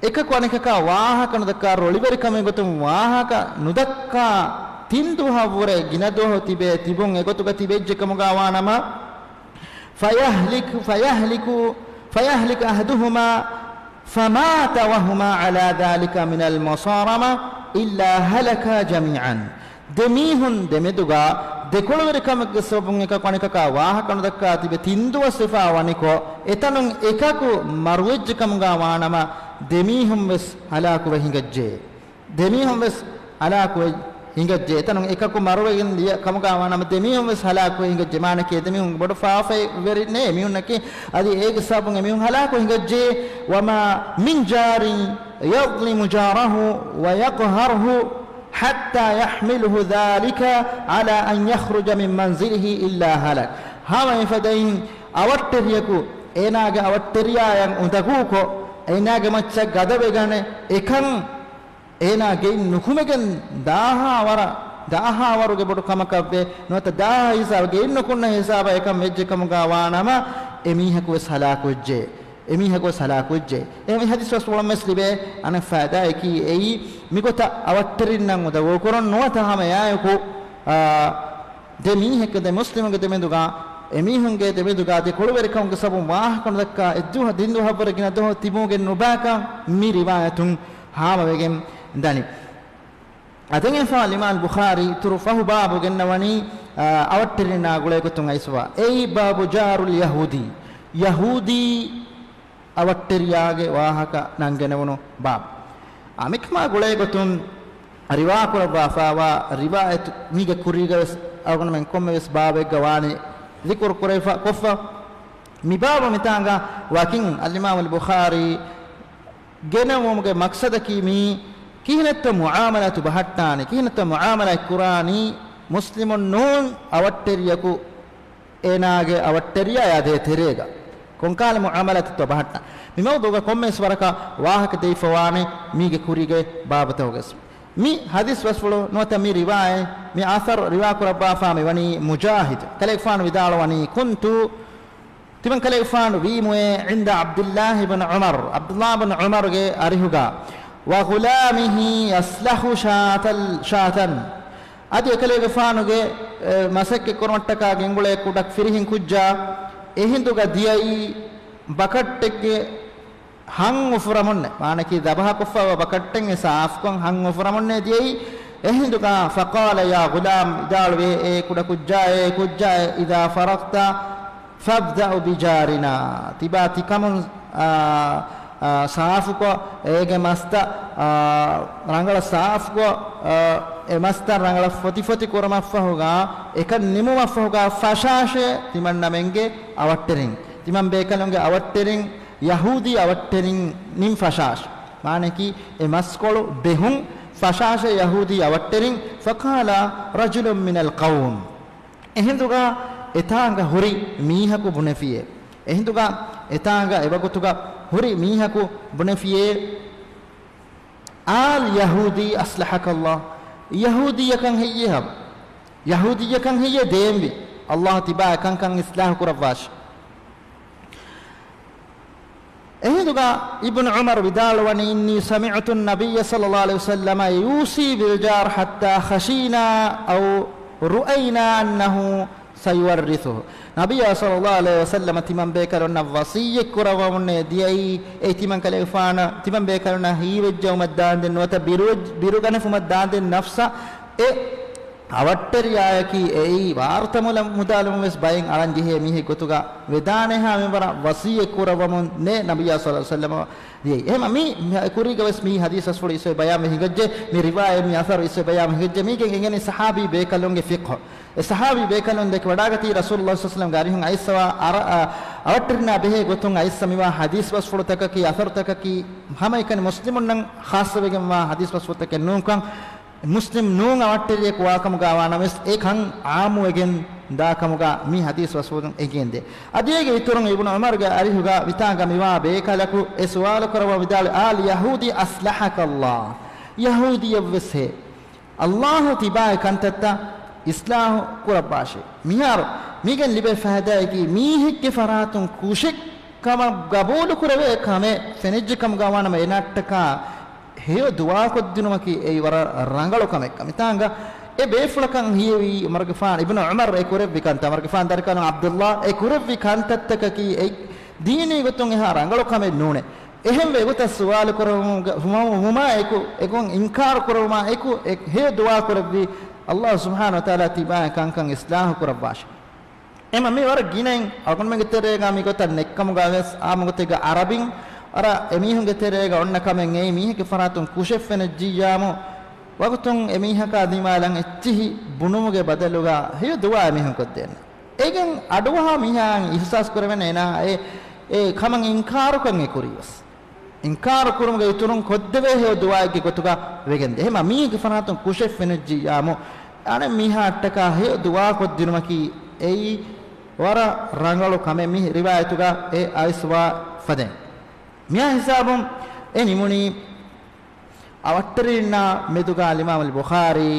އެކަކު އަނެކަކާ ވާހަކަ ނުދައްކާ، ރޮޅިވެރިކަމެއް ގޮތުން ވާހަކަ ނުދައްކާ، ތިން ދުވަހަށްވުރެ ގިނަ ދުވަހު ތިބޭ ތިބުން އެގޮތުގަ ތިބެއްޖެ ކަމުގާ ވާނަމަ، فيهلك، فيهلك، فيهلك أحدهما فمات وهما على ذلك من المصارمة إلا هلكا جميعا. ދެ މީހުން ދެމެދުގަ ދެކޮޅުވެރިކަމެއްގެ ސަބަބުން އެކަކު އަނެކަކާ ވާހަކަ ނުދައްކާ ތިބެ ތިން ދުވަސް ވެފާ ވަނިކޮށް، އެތަނުން އެކަކު މަރުވެއްޖެ ކަމުގާ ވާނަމަ، ދެ މީހުން ވެސް ހަލާކުވެ ހިނގައްޖެ. ދެ މީހުން ވެސް ހަލާކުވެ ހިނގައްޖެ. އެތަނުން އެކަކު މަރުވެގެން ދިޔަ ކަމުގާ ވާނަމަ، ދެ މީހުން ވެސް ހަލާކުވެ ހިނގައްޖެ. މާނަކީ އެ ދެ މީހުން ބޮޑު ފާފައިވެރިންނޭ މީހުންނަކީ. އަދި އޭގެ ސަބަބުން އެ މީހުން ހަލާކުވެ ހިނގައްޖެ. وما من جار يظلم جاره ويقهره حتى يحمله ذلك على أن يخرج من منزله إلا هلك. ހަމަ އެފަދައިން އަވަށްޓެރިޔަކު އޭނާގެ އަވަށްޓެރިޔާޔަށް އުނދަގޫކޮށް، އޭނާގެ މައްޗަށް ގަދަވެގަނެ، އެކަން އޭނާ ގެއިން ނުކުމެގެން ދާހާ ވަރަށް، ދާހާ ވަރުގެ ބޮޑު ކަމަކަށްވޭ. ނުވަތަ ދާހާ ހިސާބަށް، ގެއިން ނުކުންނަ ހިސާބަށް އެކަން ވެއްޖެ ކަމުގަ ވާނަމަ، އެ މީހަކު ވެސް ހަލާކުވެއްޖެ. އެ މީހަކު ވެސް ހަލާކުވެއްޖެ. އެ މި ހަދީސް ވަސް ފުޅުން ވެސް ލިބޭ އަނެއް ފައިދާއަކީ އެއީ، މިގޮތަށް އަވަށްޓެރިންނަށް އުނދަގޫކުރުން ނުވަތަ ހަމަ އެއާއެކު، އާ، ދެ މީހެއްގެ، ދެ މުސްލިމުގެ ދެމެދުގަ، އެ މީހުންގެ ދެމެދުގަ ދެ ކޮޅުވެރިކަމުގެ ސަބަބުން ވާހަކަ ނުދައްކާ އެއްދުވަހަށް ދިން ދުވަހަށްވުރެ ގިނަ ދުވަހު ތިބުމުގެ ނުބައިކަން މި ރިވާޔަތުން ހާމަވެގެން ދަނީ. އަދި އެފާ އިމާމް ބުޚާރީ އިތުރު ފަހު ބާބު ގެންނަވަނީ، އާ، އަވަށްޓެރިންނާ ގުޅޭގޮތުން އައިސްފަވާ. އެއީ ބާބު ޖާރުލް ޔަހޫދީ. ޔަހޫދީ އަވަށްޓެރިޔާގެ ވާހަކަ ނަންގެނެވުނު ބާބު. އާ، މިކަމާ ގުޅޭގޮތުން ރިވާކުރައްވާފައިވާ ރިވާޔަތު މީގެ ކުރީގަވެސް އަޅުގަނޑުމެން ކޮންމެވެސް ބާބެއްގަ ވާނީ ޛިކުރު ކުރެފަ، ކޮށްފަ. މި ބާބު މިތާނގަ ވަކިން އަލްއިމާމުލް ބުޚާރީ ގެނެވުމުގެ މަޤްޞަދަކީ މީ ކިހިނެއްތޯ މުޢާމަލާތު ބަހައްޓާނީ، ކިހިނެއްތޯ މުޢާމަލާތް ކުރާނީ މުސްލިމުން ނޫން އަވަށްޓެރިޔަކު އޭނާގެ އަވަށްޓެރިޔާޔާ ދޭތެރޭގަ ކޮންކާލަ މުޢާމަލާތެއްތޯ ބަހައްޓާ. މި މައުޟޫގަ ކޮންމެވެސް ވަރަކަށް ވާހަކަ ދެވިފަވާނެ މީގެ ކުރީގެ ބާބުތަކުގަސް. މި ޙަދީޘް ބަސްފުޅު ނުވަތަ މި ރިވާޔަތް، މި އަސަރު ރިވާކުރައްވާފާ މިވަނީ މުޖާހިދު. ކަލޭގެފާނު ވިދާޅުވަނީ، ކުންތު ތިމަން ކަލޭގެފާނު ވީމުއޭ، عند عبد الله بن عمر، ޢަބްދުﷲ ބިން ޢުމަރުގެ އަރިހުގަ، وغلامه يسلخ شاة، شاة، އަދި އެކަލޭގެފާނުގެ، އެ، މަސައްކަތް ކުރުމަށްޓަކާ ގެންގުޅޭ ކުޑަ ފިރިހެން ކުއްޖާ އެހިނދުގަ ދިޔައީ ބަކައްޓެއްގެ ހަން އުފުރަމުންނެ، މާނަކީ ދަބަހަ ކޮށްފައިވާ ބަކައްޓެއް އެ ސާފުކޮށް ހަން އުފުރަމުންނެ ދިޔައީ އެހިނދުގަ. فقال يا غلام، ވިދާޅުވޭ، އޭ ކުޑަ ކުއްޖާއޭ، ކުއްޖާއޭ، إذا فرغت فابدأ بجارنا، ތިބާ ތިކަމުން، އާ، އާ، ސާފުކޮށް، އޭގެ މަސްތައް، އާ، ރަނގަޅަށް ސާފުކޮށް، އާ، އެ މަސްތައް ރަނގަޅަށް ފޮތިފޮތި ކުރުމަށްފަހުގަ، އެކަން ނިމުމަށްފަހުގަ، ފަށާށޭ ތިމަންނަމެންގެ އަވަށްޓެރިން، ތިމަން ބޭކަލުންގެ އަވަށްޓެރިން، ޔަހޫދީ އަވަށްޓެރިން ނިން ފަށާށޭ. މާނަކީ އެ މަސްކޮޅު ބެހުން ފަށާށޭ ޔަހޫދީ އަވަށްޓެރިން. فقال رجل من القوم، އެހިނދުގަ އެތާނގަ ހުރި މީހަކު ބުނެފިޔޭ. އެހިނދުގަ އެތާނގަ އެވަގުތުގަ ހުރި މީހަކު ބުނެފިޔޭ، آل يهودي أصلحك الله، ޔަހޫދީއަކަށް ހެއްޔޭ ހަމަ؟ ޔަހޫދީއަކަށް ހެއްޔޭ ދޭންވީ؟ ﷲ ތިބާ އެކަންކަން އިސްލާހު ކުރައްވާށި. އެހިނދުގަ އިބްނު ޢުމަރު ވިދާޅުވަނީ، إني سمعت النبي صلى الله عليه وسلم يوصي بالجار حتى خشينا أو رأينا أنه سيورثه. ނަބިއްޔާ ޞައްލައްލާހު ޢަލައިހި ވަސައްލަމަ ތިމަން ބޭކަލުންނަށް ވަޞިއްޔަތް ކުރައްވަމުންނޭ ދިޔައީ، އެ ތިމަން ކަލޭގެފާނަށް، ތިމަން ބޭކަލުންނަށް ހީވެއްޖައުމަށް ދާންދެން ނުވަތަ ބިރު، ބިރުގަނެފުމަށް ދާންދެން ނަފްސަށް އެ އަވަށްޓެރިޔާއަކީ އެއީ ވާރުތަ މުލަ، މުދާލުމުން ވެސް ބައެއް އަޅަން ޖެހޭ މީހެއް ގޮތުގަ ވެދާނެހާ މިންވަރަށް ވަޞިއްޔަތް ކުރައްވަމުން ނޭ ނަބިއްޔާ ޞައްލައްލާހު ޢަލައިހި ވަސައްލަމަ ދިޔައީ. އެހެން މި، މި ކުރީގަ ވެސް މި ޙަދީޘް ބަސްފުޅު އިސްވެ ބަޔާންވެ ހިނގައްޖެ، މި ރިވާޔަތް މި އަސަރު އިސްވެ ބަޔާންވެ ހިނގައްޖެ. މީގެން އެނގެނީ ޞަޙާބީ ބޭކަލުންގެ ފިޤްހު. އެ ޞަޙާބީ ބޭކަލުން ދެކެ ވަޑާގަތީ ރަސޫލުﷲ ޞައްލައްލާހު ޢަލައިހި ވަސައްލަމްގެ އަރިހުން އައިސްފަވާ އަރަ-، އަ-، އަވަށްޓެރިންނާ ބެހޭ ގޮތުން އައިސްފަ މިވާ ޙަދީޘް ބަސްފުޅުތަކަކީ، އަސަރުތަކަކީ ހަމައެކަނި މުސްލިމުންނަށް ޚާއްޞަވެގެންވާ ޙަދީޘް ބަސްފުޅުތަކެއް ނޫންކަން، މުސްލިމް ނޫން އަވަށްޓެރިޔަކު ވާކަމުގަ ވާނަމަވެސް، އެ ކަން ޢާއްމުވެގެން ދާކަމުގަ މި ޙަދީޘް ބަސްފުޅުން އެނގެންދޭ. އަދި އޭގެ އިތުރުން އިބްނު ޢުމަރުގެ އަރިހުގަ މިތާނގަ މިވާ ބޭކަލަކު އެ ސުވާލު ކުރައްވާ ވިދާޅުވި، آل يهودي أصلحك الله، ޔަހޫދީއަށްވެސް ހޭ، ﷲ ތިބާގެ ކަންތައްތައް އިސްލާހު ކުރައްވާށޭ. މިހާރު މީގެން ލިބޭ ފައިދާއަކީ، މީހެއްގެ ފަރާތުން ކުށެއް ކަމަށް ގަބޫލު ކުރެވޭ ކަމެއް ފެނިއްޖެ ކަމުގަ ވާނަމަ، އޭނާއަށްޓަކާ ހެޔޮ ދުޢާކޮށްދިނުމަކީ އެއީ ވަރަށް ރަނގަޅު ކަމެއްކަން. މިތާނގަ އެ ބޭފުޅަކަށް ހީވީ ޢުމަރުގެފާނު، އިބްނު ޢުމަރު އެ ކުރެއްވި ކަންތައް، ޢުމަރުގެފާނު ދަރިކަލުން ޢަބްދުﷲ އެ ކުރެއްވި ކަންތައްތަކަކީ އެ ދީނީ ގޮތުން އެހާ ރަނގަޅު ކަމެއް ނޫނޭ. އެހެންވެ އެގޮތަށް ސުވާލު ކުރެވުމުގަ-، ވުމާ އެކު، އެގޮތް އިންކާރު ކުރެވުމާ އެކު، އެ ހެޔޮ ދުޢާ ކުރެއްވި، ﷲ ސުބްޙާނަހޫ ވަތަޢާލާ ތިބާގެ ކަންކަން އިސްލާހު ކުރައްވާށި. އެމަ މި ވަރަށް ގިނައިން އަޅުގަނޑުމެންގެ ތެރޭގަ މިގޮތަށް ނެއްކަމުގަ ވެސް އާއްމުގޮތެއްގަ ޢަރަބިން ވަރަށް އެމީހުންގެ ތެރޭގަ އޮންނަ ކަމެއް އެއީ، މީހެއްގެ ފަރާތުން ކުށެއް ފެނިއްޖިއްޔާމު ވަގުތުން އެމީހަކާ ދިމާލަށް އެއްޗިހި ބުނުމުގެ ބަދަލުގަ ހެޔޮ ދުޢާ އެމީހުން ކޮށްދޭން. އޭގެން އަޑުއަހާ މީހާއަށް އިޙްސާސް ކުރެވެން އޭނާ އެ، އެ ކަމަށް އިންކާރުކަން އެ ކުރީވެސް. އިންކާރު ކުރުމުގެ އިތުރުން ކޮށްދެވޭ ހެޔޮ ދުޢާއެއްގެ ގޮތުގަ ވެގެންދޭ. އެހެމަ މީހެއްގެ ފަރާތުން ކުށެއް ފެނިއްޖިއްޔާމު، އަނެއް މީހާއަށްޓަކާ ހެޔޮ ދުޢާ ކޮށްދިނުމަކީ އެއީ ވަރަށް ރަނގަޅު ކަމެއް. މި ރިވާޔަތުގަ އެ އައިސްވާ ފަދައިން. މިހާ ހިސާބުން އެ ނިމުނީ އަވަށްޓެރިންނާ މެދުގަ އަލްއިމާމު އަލްބުޚާރީ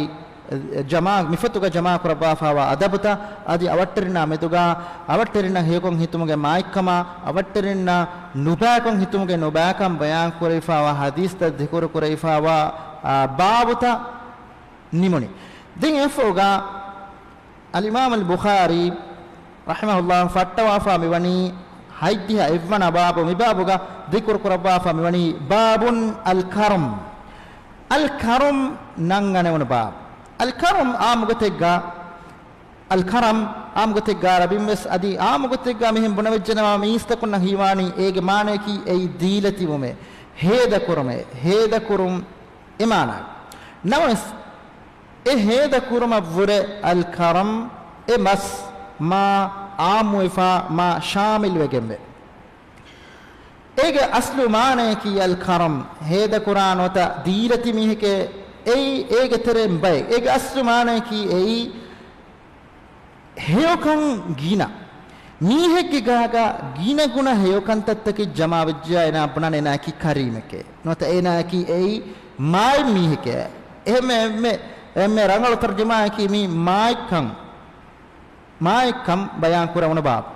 ޖަމާ، މިފޮތުގަ ޖަމާ ކުރައްވާފާވާ އަދަބުތައް، އަދި އަވަށްޓެރިންނާ މެދުގަ އަވަށްޓެރިންނަށް ހެޔޮކޮން ހިތުމުގެ މާތްކަމާ، އަވަށްޓެރިންނަށް ނުބައިކޮން ހިތުމުގެ ނުބައިކަން ބަޔާން ކުރެވިފާވާ ހަދީސްތައް ޛިކުރު ކުރެވިފާވާ، އާ، ބާބުތައް ނިމުނީ. ދެން އެފަހުގަ އަލްއިމާމު އަލްބުޚާރީ ރަޙިމަހުﷲ ފައްޓަވާފާ މިވަނީ ހަތްދިހަ އެއްވަނަ ބާބު. މި ބާބުގަ ޛިކުރު ކުރައްވާފާ މިވަނީ ބާބުން އަލްކަރަމް. އަލްކަރަމް ނަންގަނެވުނު ބާބު. އަލްކަރަމް އާއްމުގޮތެއްގަ، އަލްކަރަމް އާއްމުގޮތެއްގަ ޢަރަބިންވެސް އަދި އާއްމުގޮތެއްގަ މިހެން ބުނެވެއްޖެނަމަ މީސްތަކުންނަށް ހީވާނީ އޭގެ މާނަޔަކީ އެއީ ދީލަތިވުމޭ، ހޭދަކުރުމޭ، ހޭދަކުރުން އެ މާނަ. ނަމަވެސް، އެ ހޭދަ ކުރުމަށްވުރެ އަލްކަރަމް އެ މަސް މާ އާއްމުވެފާ، މާ ޝާމިލްވެގެންވޭ. އޭގެ އަސްލު މާނަޔަކީ އަލްކަރަމް ހޭދަކުރާ ނުވަތަ ދީލަތި މީހެކޭ. އެއީ އޭގެ ތެރެއިން ބައެއް. އޭގެ އަސްލު މާނަޔަކީ އެއީ ހެޔޮކަން ގިނަ. މީހެއްގެ ގާގަ ގިނަގުނަ ހެޔޮކަންތައްތަކެއް ޖަމާވެއްޖެޔާ އޭނާ ބުނާނެ އޭނާއަކީ ކަރީމެކޭ. ނުވަތަ އޭނާއަކީ އެއީ މާތް މީހެކޭ. އެހެންމެ އެންމެ، އެންމެ ރަނގަޅު ތަރުޖަމާއަކީ މީ މާތްކަން، މާތްކަން ބަޔާން ކުރެވުނު ބާބު.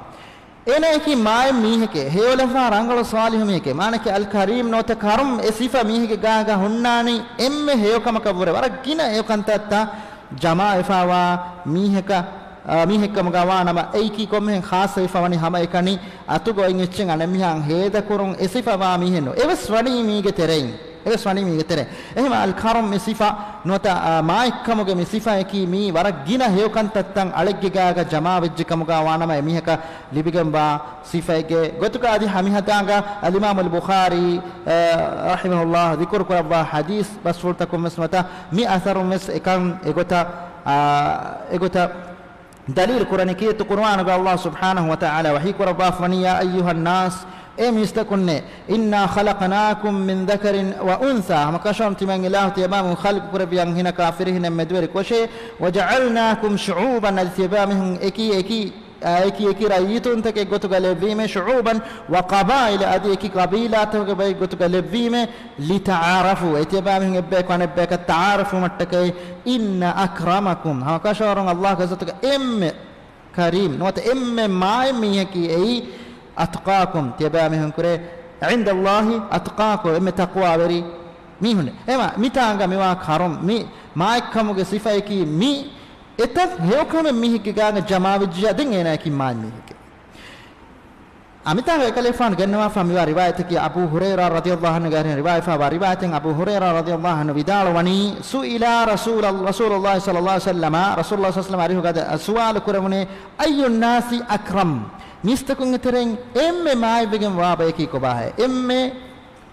އޭނާއަކީ މާތް މީހެކޭ، ހެޔޮލަފާ ރަނގަޅު ޞާލިޙު މީހެކޭ. މާނައަކީ އަލްކަރީމް ނުވަތަ ކަރުމް އެ ސިފަ މީހެއްގެ ގާގަ ހުންނާނީ އެންމެ ހެޔޮކަމަކަށްވުރެ ވަރަށް ގިނަ ހެޔޮކަންތައްތައް ޖަމާވެފާވާ މީހަކަށް، އާ، މީހެއްކަމުގަ ވާނަމަ، އެއީކީ ކޮންމެހެން ޚާއްޞަވެފަ ވަނީ ހަމައެކަނި އަތުގަ އޮތް އެއްޗެއް އަނެއްމީހާއަށް ހޭދަކުރުން އެ ސިފަވާ މީހެއްނު. އެވެސް ވަނީ މީގެ ތެރެއިން. އެވެސް ވަނީ މީގެ ތެރެއިން. އެހެމަ އަލްކަރަމް މި ސިފަ ނުވަތަ، އާ، މާތްކަމުގެ މި ސިފައަކީ މީ ވަރަށް ގިނަ ހެޔޮކަންތައްތައް އަޅެއްގެ ގާގަ ޖަމާވެއްޖެ ކަމުގަ ވާނަމަ އެ މީހަކަށް ލިބިގެންވާ ސިފައެއްގެ ގޮތުގަ އަދި ހަމިހަތާގަ އަލްއިމާމު އަލްބުޚާރީ، އަ، ރަޙިމަހުﷲ ޛިކުރު ކުރައްވާ ޙަދީޘް ބަސްފުޅުތަކުން ވެސް ނުވަތަ މި އަސަރުން ވެސް އެކަން އެގޮތަށް، އަ، އެގޮތަށް ދަލީލު ކުރަނީ. ކީރިތި ޤުރުއާނުގަ ﷲ ސުބްޙާނަހޫ ވަތަޢާލާ ވަޙީ ކުރައްވާފަ ވަނީ، يا أيها الناس، އޭ މީސްތަކުންނޭ، إنا خلقناكم من ذكر وأنثى، ހަމަކަށަވަރުން ތިމަން އިލާހު ތިޔަބާމީހުން ޚަލްޤު ކުރެއްވި އަންހެނަކާ ފިރިހެނެއް މެދުވެރި ކޮށޭ، وجعلناكم شعوبا، އަދި ތިޔަބާމީހުން އެކި އެކި އެކި އެކި ރައްޔިތުންތަކެއް ގޮތުގަ ލެއްވީމޭ، شعوبا وقبائل، އަދި އެކި ޤަބީލާތަކުގެ ބައެއް ގޮތުގަ ލެއްވީމޭ، لتعارفوا، އެ ތިޔަބާމީހުން އެއްބަޔަކު އަނެއްބަޔަކަށް ތަޢާރަފްވުމަށްޓަކައި، إن أكرمكم، ހަމަކަށަވަރުން ﷲގެ ޙަޟްރަތުގަ އެންމެ ކަރީމް ނުވަތަ އެންމެ މާތް މީހަކީ އެއީ، أتقاكم، ތިޔަބާމީހުންކުރެ، عند الله أتقاكم، އެންމެ ތަޤްވާވެރި މީހުން. އެމަ، މިތާނގަ މިވާ ކަރުމް، މި މާތްކަމުގެ ސިފައަކީ މި އެތައް ހެޔޮކަމެއް މީހެއްގެ ގާގަ ޖަމާވެއްޖިޔާ ދެން އޭނާއަކީ މާތް މީހެކޭ. އަ، މިތާނގަ އެކަލޭފާނު ގެންނަވާފާ މިވާ ރިވާޔަތަކީ އަބޫ ހުރައިރާ ރަޟިޔަﷲ ޢަންހުގެ އަރިހުން ރިވާޔަތްވާ ރިވާޔަތެއް. އަބޫ ހުރައިރާ ރަޟިޔަﷲ ޢަންހު ވިދާޅުވަނީ، سئل رسول، رسول الله صلى الله عليه وسلم، ރަސޫލުﷲ ޞައްލަﷲ ޢަލައިހި ވަސައްލަމަ އަރިހުގަ ސުވާލު ކުރެވުނީ، أي الناس أكرم، މީސްތަކުންގެ ތެރެއިން އެންމެ މާތްވެގެން ވާ ބަޔަކީ ކޮބާހޭ؟ އެންމެ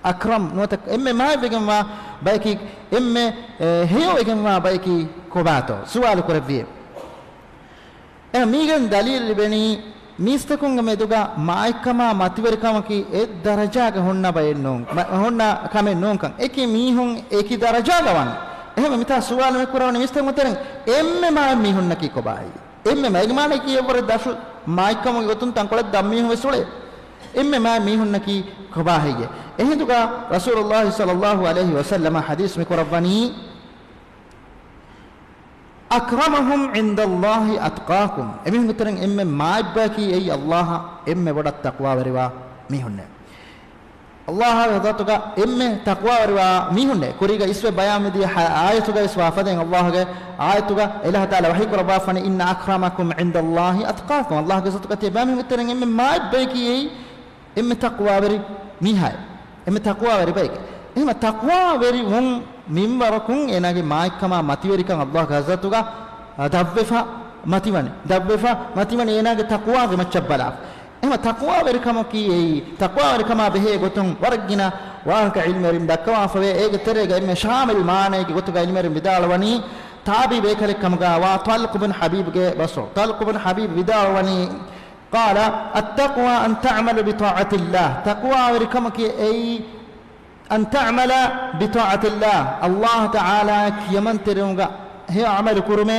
އަކްރަމް ނުވަތަ އެންމެ މާތްވެގެންވާ ބަޔަކީ، އެންމެ، އެ، ހެޔޮވެގެންވާ ބަޔަކީ ކޮބާތޯ؟ ސުވާލު ކުރެއްވިއޭ. އެ، މީގެން ދަލީލު ލިބެނީ، މީސްތަކުންގެ މެދުގަ މާތްކަމާ މަތިވެރިކަމަކީ އެއް ދަރަޖާގަ ހުންނަ ބައެއް ނޫން، މަ-، ހުންނަ ކަމެއް ނޫންކަން. އެކި މީހުން އެކި ދަރަޖާގަ ވާނެ. އެހެންވެ މިތާ ސުވާލު މި ކުރެވުނީ މީސްތަކުންގެ ތެރެއިން އެންމެ މާތް މީހުންނަކީ ކޮބާހޭ؟ އެންމެ މާތް، އޭގެ މާނައަކީ އެއްވަރެއް ދަށު މާތްކަމުގެ ގޮތުން ތަންކޮޅެއް ދަށް މީހުން ވެސް އުޅޭ. އެންމެ މާތް މީހުންނަކީ ކޮބާހެއްޔޭ؟ އެހިނދުގަ ރަސޫލުﷲ ޞައްލަﷲ ޢަލައިހި ވަސައްލަމަ ޙަދީޘް މި ކުރައްވަނީ، أكرمهم عند الله أتقاكم، އެމީހުންގެ ތެރެއިން އެންމެ މާތް ބަޔަކީ އެއީ ﷲ އަށް އެންމެ ބޮޑަށް ތަޤްވާވެރިވާ މީހުންނޭ. ﷲ ގެ ޙަޟްރަތުގަ އެންމެ ތަޤްވާވެރިވާ މީހުންނޭ. ކުރީގަ އިސްވެ ބަޔާންވެދިޔަ ޙަ-، އާޔަތުގައި ވާ ފަދައިން ﷲ ގެ އާޔަތުގަ އެލަހު ތަޢާލާ ވަޙީ ކުރައްވާފަނީ، إن أكرمكم عند الله أتقاكم، ﷲ ގެ ޙަޟްރަތުގަ ތިޔަބައިމީހުންގެ ތެރެއިން އެންމެ މާތް ބަޔަކީ އެއީ އެންމެ ތަޤްވާވެރި މީހާއޭ. އެންމެ ތަޤްވާވެރި ބަޔެކޭ. އެހެންމަ ތަޤްވާވެރިވުން މިންވަރަކުން އޭނާގެ މާތްކަމާ މަތިވެރިކަން ﷲ ގެ ޙަޟްރަތުގަ، އަ، ދަށްވެފަ މަތިވަނީ. ދަށްވެފަ މަތިވަނީ އޭނާގެ ތަޤްވާގެ މައްޗަށް ބަލާފަ. އެހެންމަ ތަޤްވާވެރިކަމަކީ އެއީ، ތަޤްވާވެރިކަމާ ބެހޭ ގޮތުން ވަރަށް ގިނަ ވާހަކަ ޢިލްމުވެރިން ދައްކަވާފަވޭ. އޭގެ ތެރޭގަ އެންމެ ޝާމިލް މާނައެއްގެ ގޮތުގަ ޢިލްމުވެރިން ވިދާޅުވަނީ، ތާބިޢީ ބޭކަލެއް ކަމުގައިވާ ޠާލިޤު ބިން ޙަބީބްގެ ބަސްފުޅު. ޠާލިޤު ބިން ޙަބީބް ވިދާޅުވަނީ، قال، التقوى أن تعمل بطاعة الله، ތަޤްވާވެރިކަމަކީ އެއީ أن تعمل بطاعة الله، ﷲ ތަޢާލާ ކިޔަމަންތެރިވުމުގަ ހެޔޮ ޢަމަލު ކުރުމޭ،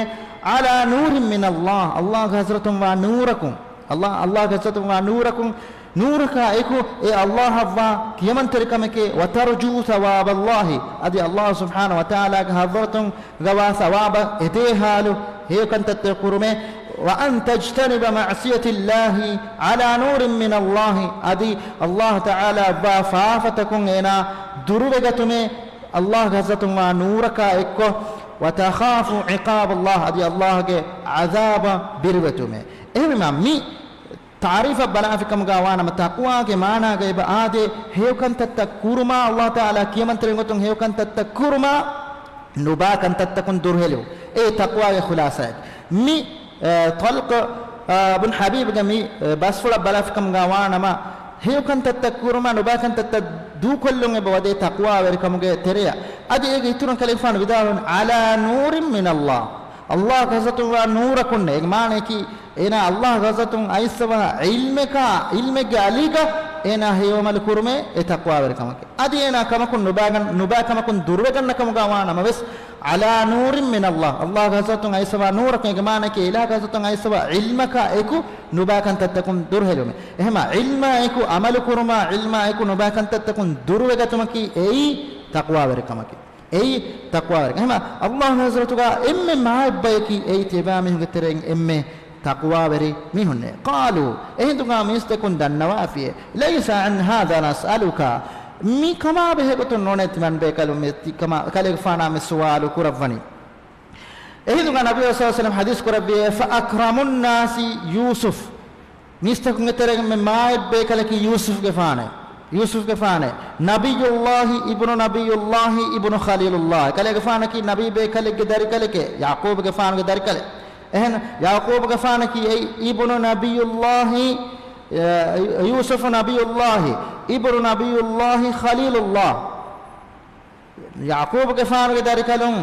على نور من الله، ﷲ ގެ ޙަޟްރަތުން ވާ ނޫރަކުން، ﷲ، ﷲ ގެ ޙަޟްރަތުން ވާ ނޫރަކުން، ނޫރަކާ އެކު އެ ﷲ އަށްވާ ކިޔަމަންތެރިކަމެކޭ، وترجو ثواب الله، އަދި ﷲ ސުބްޙާނަހޫ ވަތަޢާލާގެ ޙަޟްރަތުން ގަވާ ސަވާބަށް އެދޭ ޙާލު ހެޔޮކަންތައްތައް ކުރުމޭ، وأن تجتنب معصية الله على نور من الله، އަދި ﷲ ތަޢާލާ އަށްވާ ފާފަތަކުން އޭނާ ދުރުވެގަތުމޭ، ﷲ ގެ ޙަޟްރަތުން ވާ ނޫރަކާ އެއްކޮށް، وتخاف عقاب الله، އަދި ﷲ ގެ ޢަޛާބަށް ބިރުވެތުމޭ. އެހެންވީމާ މި ތަޢުރީފަށް ބަލާފިކަމުގަ ވާނަމަ، ތަޤްވާގެ މާނާގައި އާދޭ، ހެޔޮކަންތައްތައް ކުރުމާ، ﷲ ތަޢާލާ ކިޔަމަންތެރި ގޮތުން ހެޔޮކަންތައްތައް ކުރުމާ، ނުބާ ކަންތައްތަކުން ދުރުހެލިވުން. އެއީ ތަޤްވާގެ ޚުލާޞާއެއް. މި، އަ، ޠަލްޤު، އަ، ބުން ޙަބީބްގެ މި، އަ، ބަސްފުޅަށް ބަލާފިކަމުގަ ވާނަމަ، ހެޔޮކަންތައްތައް ކުރުމާ، ނުބާ ކަންތައްތައް ދޫކޮށްލުން އެބަ ވަދޭ ތަޤްވާވެރިކަމުގެ ތެރެއަށް. އަދި އޭގެ އިތުރުން ކަލޭގެފާނު ވިދާޅުވި، على نور من الله، ﷲ ގެ ޙަޟްރަތުން ވާ ނޫރަކުންނޭ. އޭގެ މާނައަކީ، އޭނާ ﷲ ގެ ޙަޟްރަތުން އައިސްފަވާ ޢިލްމަކާ، ޢިލްމެއްގެ އަލީގަ އޭނާ ހެޔޮ ޢަމަލު ކުރުމޭ އެ ތަޤްވާވެރިކަމަކީ. އަދި އޭނާ ކަމަކުން ނުބާގަން، ނުބާ ކަމަކުން ދުރުވެގަންނަ ކަމުގަ ވާނަމަވެސް، على نور من الله، ﷲ ގެ ޙަޟްރަތުން އައިސްފަވާ ނޫރަކުން، އޭގެ މާނައަކީ އިލާހު ގެ ޙަޟްރަތުން އައިސްފަވާ ޢިލްމަކާ އެކު ނުބާ ކަންތައްތަކުން ދުރުހެލުމޭ. އެހެންވީމާ ޢިލްމާ އެކު ޢަމަލު ކުރުމާ، ޢިލްމާ އެކު ނުބާ ކަންތައްތަކުން ދުރުވެގަތުމަކީ އެއީ ތަޤްވާވެރިކަމަކީ. އެއީ ތަޤްވާވެރި. އެހެންވީމާ، ﷲ ގެ ޙަޟްރަތުގަ އެންމެ މާތް ބަޔަކީ އެއީ ތިޔަބައިމީހުންގެ ތެރެއިން އެންމެ ތަޤްވާވެރި މީހުންނޭ. قالوا، އެހިނދުގަ މީސްތަކުން ދަންނަވާފިޔޭ، ليس عن هذا نسألك، މި ކަމާ ބެހޭގޮތުން ނޫނޭ ތިމަން ބޭކަލުން މި ތި-، ކަމާ، ކަލޭގެފާނާ މި ސުވާލު ކުރައްވަނީ. އެހިނދުގަ ނަބީ ޞައްލަﷲު ޢަލައިހި ވަސައްލަމަ ޙަދީޘް ކުރެއްވިއޭ، فأكرم الناس يوسف، މީސްތަކުންގެ ތެރޭގަ މާތް ބޭކަލަކީ ޔޫސުފްގެފާނޭ. ޔޫސުފްގެފާނޭ، نبي الله ابن نبي الله ابن خليل الله. ކަލޭގެފާނަކީ ނަބީ ބޭކަލެއްގެ ދަރިކަލެކޭ، ޔަޢުޤޫބުގެފާނުގެ ދަރިކަލެއް. އެހެން ޔަޢުޤޫބުގެފާނަކީ އެއީ ابن نبي الله، އެ، ޔޫސުފު ނަބިއްޔުﷲ، އިބްނު ނަބިއްޔުﷲ ޚަލީލުﷲ. ޔަޢުޤޫބުގެފާނުގެ ދަރިކަލުން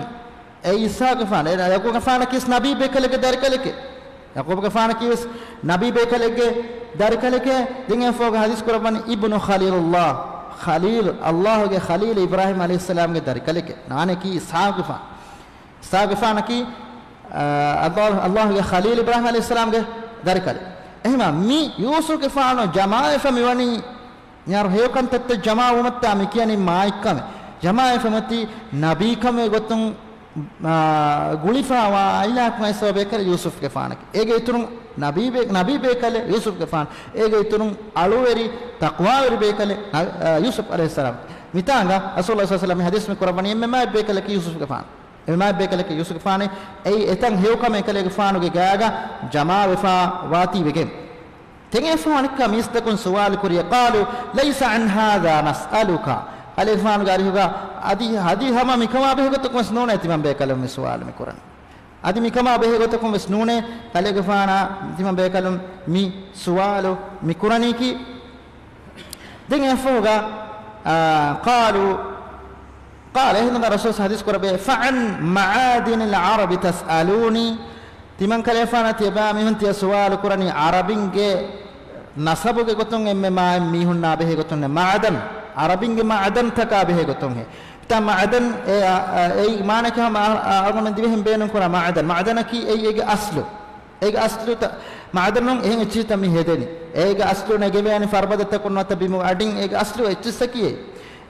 އެ އީސާގެފާނު، އެ ޔަޢުޤޫބުގެފާނަކީ ވެސް ނަބީ ބޭކަލެއްގެ ދަރިކަލެކޭ. ޔަޢުޤޫބުގެފާނަކީ ވެސް ނަބީ ބޭކަލެއްގެ ދަރިކަލެކޭ. ދެން އެފޯގަ ޙަދީޘް ކުރައްވަނީ އިބްނު ޚަލީލުﷲ، ޚަލީލު، ﷲގެ ޚަލީލު އިބްރާހީމް ޢަލައިހިއްސަލާމްގެ ދަރިކަލެކޭ. ނާނައަކީ އިސްޙާޤުގެފާނު. އިސްޙާޤުގެފާނަކީ، އާ، ﷲ، ﷲގެ ޚަލީލު އިބްރާހީމް ޢަލައިހިއްސަލާމްގެ ދަރިކަލެއް. އެހެންވީމާ، މި ޔޫސުފްގެފާނު ޖަމާވެފަ މިވަނީ މިހާރު ހެޔޮކަންތައްތައް ޖަމާވުމަށްތާ މި ކިޔަނީ މާތްކަމެއް. ޖަމާވެފަ މިއޮތީ ނަބީކަމުގެ ގޮތުން، އާ، ގުޅިފަވާ އިލާހަކުން އައިސްފަވާ ބޭކަލެއް ޔޫސުފްގެފާނަކީ. އޭގެ އިތުރުން ނަބީ ބޭ-، ނަބީ ބޭކަލެއް ޔޫސުފްގެފާނު. އޭގެ އިތުރުން އަޅުވެރި ތަޤްވާވެރި ބޭކަލެއް ނަ-، އާ، ޔޫސުފް ޢަލައިހިއްސަލާމް. މިތާނގަ ރަސޫލުﷲ ޞައްލަﷲު ޢަލައިހި ވަސައްލަމަ ޙަދީޘް މި ކުރައްވަނީ އެންމެ މާތް ބޭކަލަކީ ޔޫސުފްގެފާނު. އެންމެ މާތް ބޭކަލަކީ ޔޫސުފްގެފާނޭ. އެއީ އެތަން ހެޔޮކަމެއް އެކަލޭގެފާނުގެ ގާގަ ޖަމާވެފަ ވާތީވެގެން. ދެން އެފަހު އަނެއްކާ މީސްތަކުން ސުވާލު ކުރިޔަށް، قالوا ليس عن هذا نسألك. ކަލޭގެފާނުގެ އަރިހުގަ އަދި، އަދި ހަމަ މިކަމާ ބެހޭގޮތަކުން ވެސް ނޫނޭ ތިމަން ބޭކަލުން މި ސުވާލު މި ކުރަނީ. އަދި މިކަމާ ބެހޭގޮތަކުން ވެސް ނޫނޭ ކަލޭގެފާނާ ތިމަން ބޭކަލުން މި ސުވާލު މި ކުރަނީކީ. ދެން އެފަހުގަ، އާ، قالوا، قال، އެހިނދުގަ ރަސޫލު ޙަދީޘް ކުރެއްވި، فعن معادن العرب تسألوني. ތިމަން ކަލޭގެފާނާ ތިޔަބައިމީހުން ތިޔަ ސުވާލު ކުރަނީ ޢަރަބިންގެ ނަސަބުގެ ގޮތުން އެންމެ މާތް މީހުންނާ ބެހޭ ގޮތުން މަޢަދަން، ޢަރަބިންގެ މަޢަދަންތަކާ ބެހޭ ގޮތުން ހޭ. ތަ މަޢަދަން އެ، އަ، އަ، އެއީ މާނައަކީ ހަމަ އަ، އަ، އަޅުގަނޑުމެން ދިވެހިން ބޭނުން ކުރާ މަޢަދަން. މަޢަދަނަކީ އެއީ އޭގެ އަސްލު. އޭގެ އަސްލު ތަ، މަޢަދަނުން އެހެން އެއްޗިހިތައް މި ހެދެނީ. އޭގެ އަސްލު ނެގެވޭނީ ފަރުބަދަތަކުން ނުވަތަ ބިމުގެ އަޑިން އޭގެ އަސްލު އެއްޗިއްސަކީ އެއީ.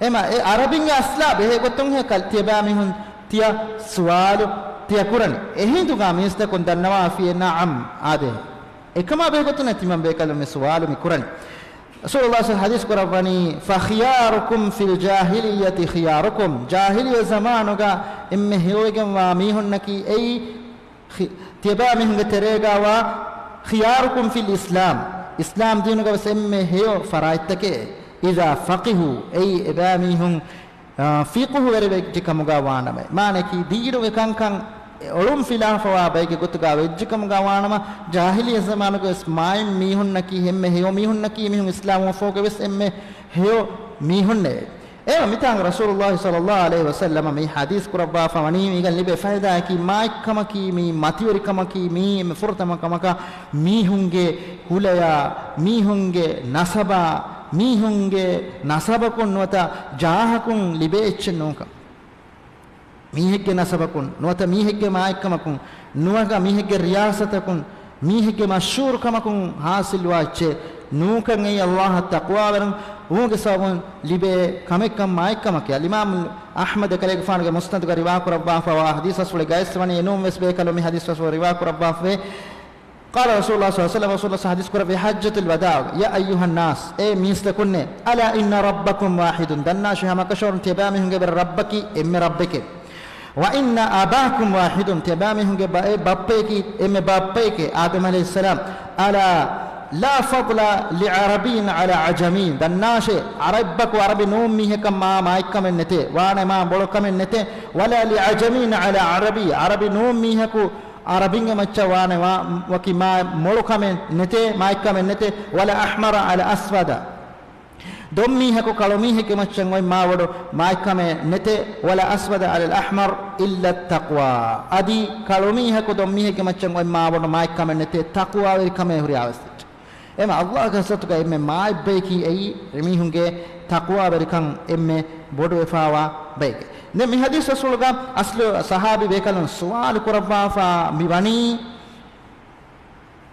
އެމަ އެ ޢަރަބިންގެ އަސްލާ ބެހޭ ގޮތުން ހޭ ކަލް ތިޔަބައިމީހުން ތިޔަ ސުވާލު ތިޔަ ކުރަނީ. އެހިނދުގަ މީސްތަކުން ދަންނަވާފިޔޭ ނަޢަމް އާދޭ. އެކަމާ ބެހޭގޮތުން ތިމަން ބޭކަލުން މި ސުވާލު މި ކުރަނީ. ރަސޫލުﷲ ޙަދީޘް ކުރައްވަނީ، فخياركم في الجاهلية خياركم. ޖާހިލިއްޔަ ޒަމާނުގަ އެންމެ ހެޔޮވެގެންވާ މީހުންނަކީ އެއީ ޚި-، ތިޔަބައިމީހުންގެ ތެރޭގަވާ خياركم في الإسلام، އިސްލާމް ދީނުގަވެސް އެންމެ ހެޔޮ ފަރާތްތަކެއް. إذا فقهوا، އެއީ އެބައިމީހުން، އާ، ފިޤުހުވެރިވެއްޖެ ކަމުގަ ވާނަމަ، މާނައަކީ ދީނުގެ ކަންކަން އޮޅުން ފިލާފަވާ ބައެއްގެ ގޮތުގަ ވެއްޖެ ކަމުގަ ވާނަމަ، ޖާހިލިއްޔަ ޒަމާނުގަވެސް މާތް މީހުންނަކީ އެންމެ ހެޔޮ މީހުންނަކީ މީހުން އިސްލާމްވުމަށްފަހުގަވެސް އެންމެ ހެޔޮ މީހުންނޭ. އެ މިތާނގަ ރަސޫލުﷲ ޞައްލަﷲު ޢަލައިހި ވަސައްލަމަ މި ޙަދީޘް ކުރައްވާފަ ވަނީ މީގަން ލިބޭ ފައިދާއަކީ މާތްކަމަކީ މީ މަތިވެރިކަމަކީ މީ އެންމެ ފުރަތަމަ ކަމަކަށް މީހުންގެ ކުލަޔާ، މީހުންގެ ނަސަބާ، މީހުންގެ ނަސަބަކުން ނުވަތަ ޖާހަކުން ލިބޭ އެއްޗެއް ނޫންކަން. މީހެއްގެ ނަސަބަކުން ނުވަތަ މީހެއްގެ މާތްކަމަކުން ނުވަތަ މީހެއްގެ ރިޔާސަތަކުން މީހެއްގެ މަޝްހޫރުކަމަކުން ހާސިލްވާ އެއްޗެއް ނޫންކަން. އެއީ އައްލާހަށް ތަޤްވާވެރިވުމުގެ ސަބަބުން ލިބޭ ކަމެއްކަން މާތްކަމަކީ. އަލްއިމާމު އަޙްމަދު އެކަލޭގެފާނުގެ މުސްނަދުގަ ރިވާކުރައްވާފަވާ ޙަދީޘް އަސްލު ގައިސްވަނީ އެނޫން ވެސް ބޭކަލުން މި ޙަދީޘް އަސްލު ރިވާކުރައްވާފަވޭ. قال رسول الله صلى الله عليه وسلم، ރަސޫލު ޙަދީޘް ކުރެއްވި ޙައްޖަތުލް ވަދާޢު، يا أيها الناس، އޭ މީސްތަކުންނޭ، ألا إن ربكم واحد، ދަންނާށޭ ހަމަކަށަވަރުން ތިޔަބައިމީހުންގެ ވެރި ރައްބަކީ އެންމެ ރައްބެކޭ. وإن أباكم واحد، ތިޔަބައިމީހުންގެ ބައެއް ބައްޕަޔަކީ އެންމެ ބައްޕަޔެކޭ، އާދަމް ޢަލައިހިއްސަލާމް. ألا لا فضل لعربي على عجمي، ދަންނާށޭ، ޢަރަބަކު ޢަރަބި ނޫން މީހަކަށް މާ މާތްކަމެއް ނެތޭ، ވާނެ މާ މޮޅު ކަމެއް ނެތޭ، ولا لعجمي على عربي، ޢަރަބި ނޫން މީހަކު ޢަރަބިންގެ މައްޗަށް ވާނެ ވާ-، ވަކި މާ މޮޅު ކަމެއް ނެތޭ، މާތްކަމެއް ނެތޭ، ولا أحمر على أسود، ދޮންމީހަކު ކަޅުމީހެއްގެ މައްޗަށް އޮތް މާ ބޮޑު މާތްކަމެއް ނެތޭ، ولا أسود على الأحمر إلا التقوى، އަދި ކަޅުމީހަކު ދޮންމީހެއްގެ މައްޗަށް އޮތް މާ ބޮޑު މާތްކަމެއް ނެތޭ، ތަޤްވާވެރިކަމޭ ހުރިހާ ވެސް އެއްޗެއް. އެމަ އައްލާހުގެ ޙަޟްރަތުގަ އެންމެ މާތް ބަޔަކީ އެއީ އެމީހުންގެ ތަޤްވާވެރިކަން އެންމެ ބޮޑުވެފާވާ ބައެކޭ. ދެން މި ޙަދީޘް އަސްލުގަ އަސްލު ޞަޙާބީ ބޭކަލުން ސުވާލު ކުރައްވާފަ މި ވަނީ،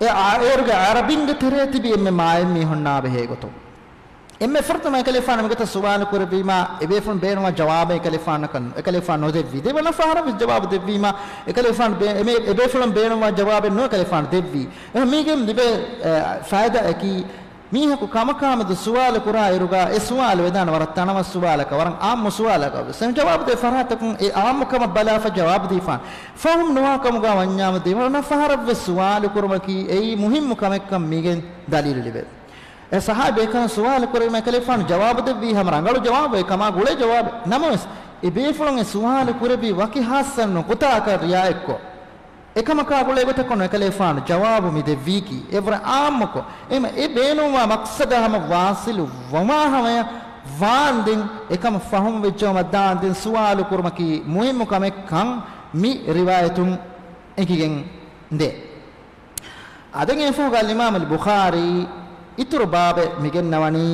އެ އާ-، އޭރުގެ ޢަރަބިންގެ ތެރޭ ތިބި އެންމެ މާތް މީހުންނާ ބެހޭ ގޮތުން. އެންމެ ފުރަތަމަ އެކަލޭފާނު މިގޮތަށް ސުވާލު ކުރެއްވީމާ، އެބޭފުޅުން ބޭނުންވާ ޖަވާބެއް އެކަލޭފާނަކަށް، އެކަލޭފާނު ނުދެއްވީ. ދެވަނަ ފަހަރަށް ވެސް ޖަވާބު ދެއްވީމާ، އެކަލޭފާނު ބޭ-، އެމެ-، އެބޭފުޅުން ބޭނުންވާ ޖަވާބެއް ނޫން އެކަލޭފާނު ދެއްވީ. އެހެން މީގެން ލިބޭ، އެ، ފައިދާއަކީ، މީހަކު ކަމަކާމެދު ސުވާލު ކުރާ އިރުގަ އެ ސުވާލު ވެދާނެ ވަރަށް ތަނަވަސް ސުވާލަކަށް، ވަރަށް އާއްމު ސުވާލަކަށް ވެސް. އެހެން ޖަވާބު ދޭ ފަރާތަކުން އެ އާއްމުކަމަށް ބަލާފަ ޖަވާބު ދީފާނެ. ފަހުމް ނުވާ ކަމުގަ ވަންޏާމެދު ދެވަނަ ފަހަރަށް ވެސް ސުވާލު ކުރުމަކީ އެއީ މުހިއްމު ކަމެއްކަން މީގެން ދަލީލު ލިބޭ. އެ ޞަޙާބީ ބޭކަލުން ސުވާލު ކުރީމަ އެކަލޭފާނު ޖަވާބު ދެއްވީ ހަމަ ރަނގަޅު ޖަވާބެއް ކަމާ ގުޅޭ ޖަވާބެއް. ނަމަވެސް، އެ ބޭފުޅުން އެ ސުވާލު ކުރެއްވީ ވަކި ހާއްސަ ނުކުތާއަކަށް ރިއާޔަތްކޮށް، އެކަމަކާ ގުޅޭ ގޮތަކަށް ނޫން އެކަލޭފާނު ޖަވާބު މި ދެއްވީކީ. އެވަރަށް އާއްމުކޮށް، އެމަ އެ ބޭނުންވާ މަޤްޞަދަށް ހަމަ ވާޞިލު ވުމާ ހަމަޔަށް ވާންދެން އެކަމަށް ފަހުމް ވެއްޖައުމަށް ދާންދެން ސުވާލު ކުރުމަކީ މުހިއްމު ކަމެއްކަން މި ރިވާޔަތުން އެނގިގެން ދޭ. އާދެން އެފަހުގަ އަލްއިމާމު އަލްބުޚާރީ އިތުރު ބާބެއް މިގެންނަވަނީ،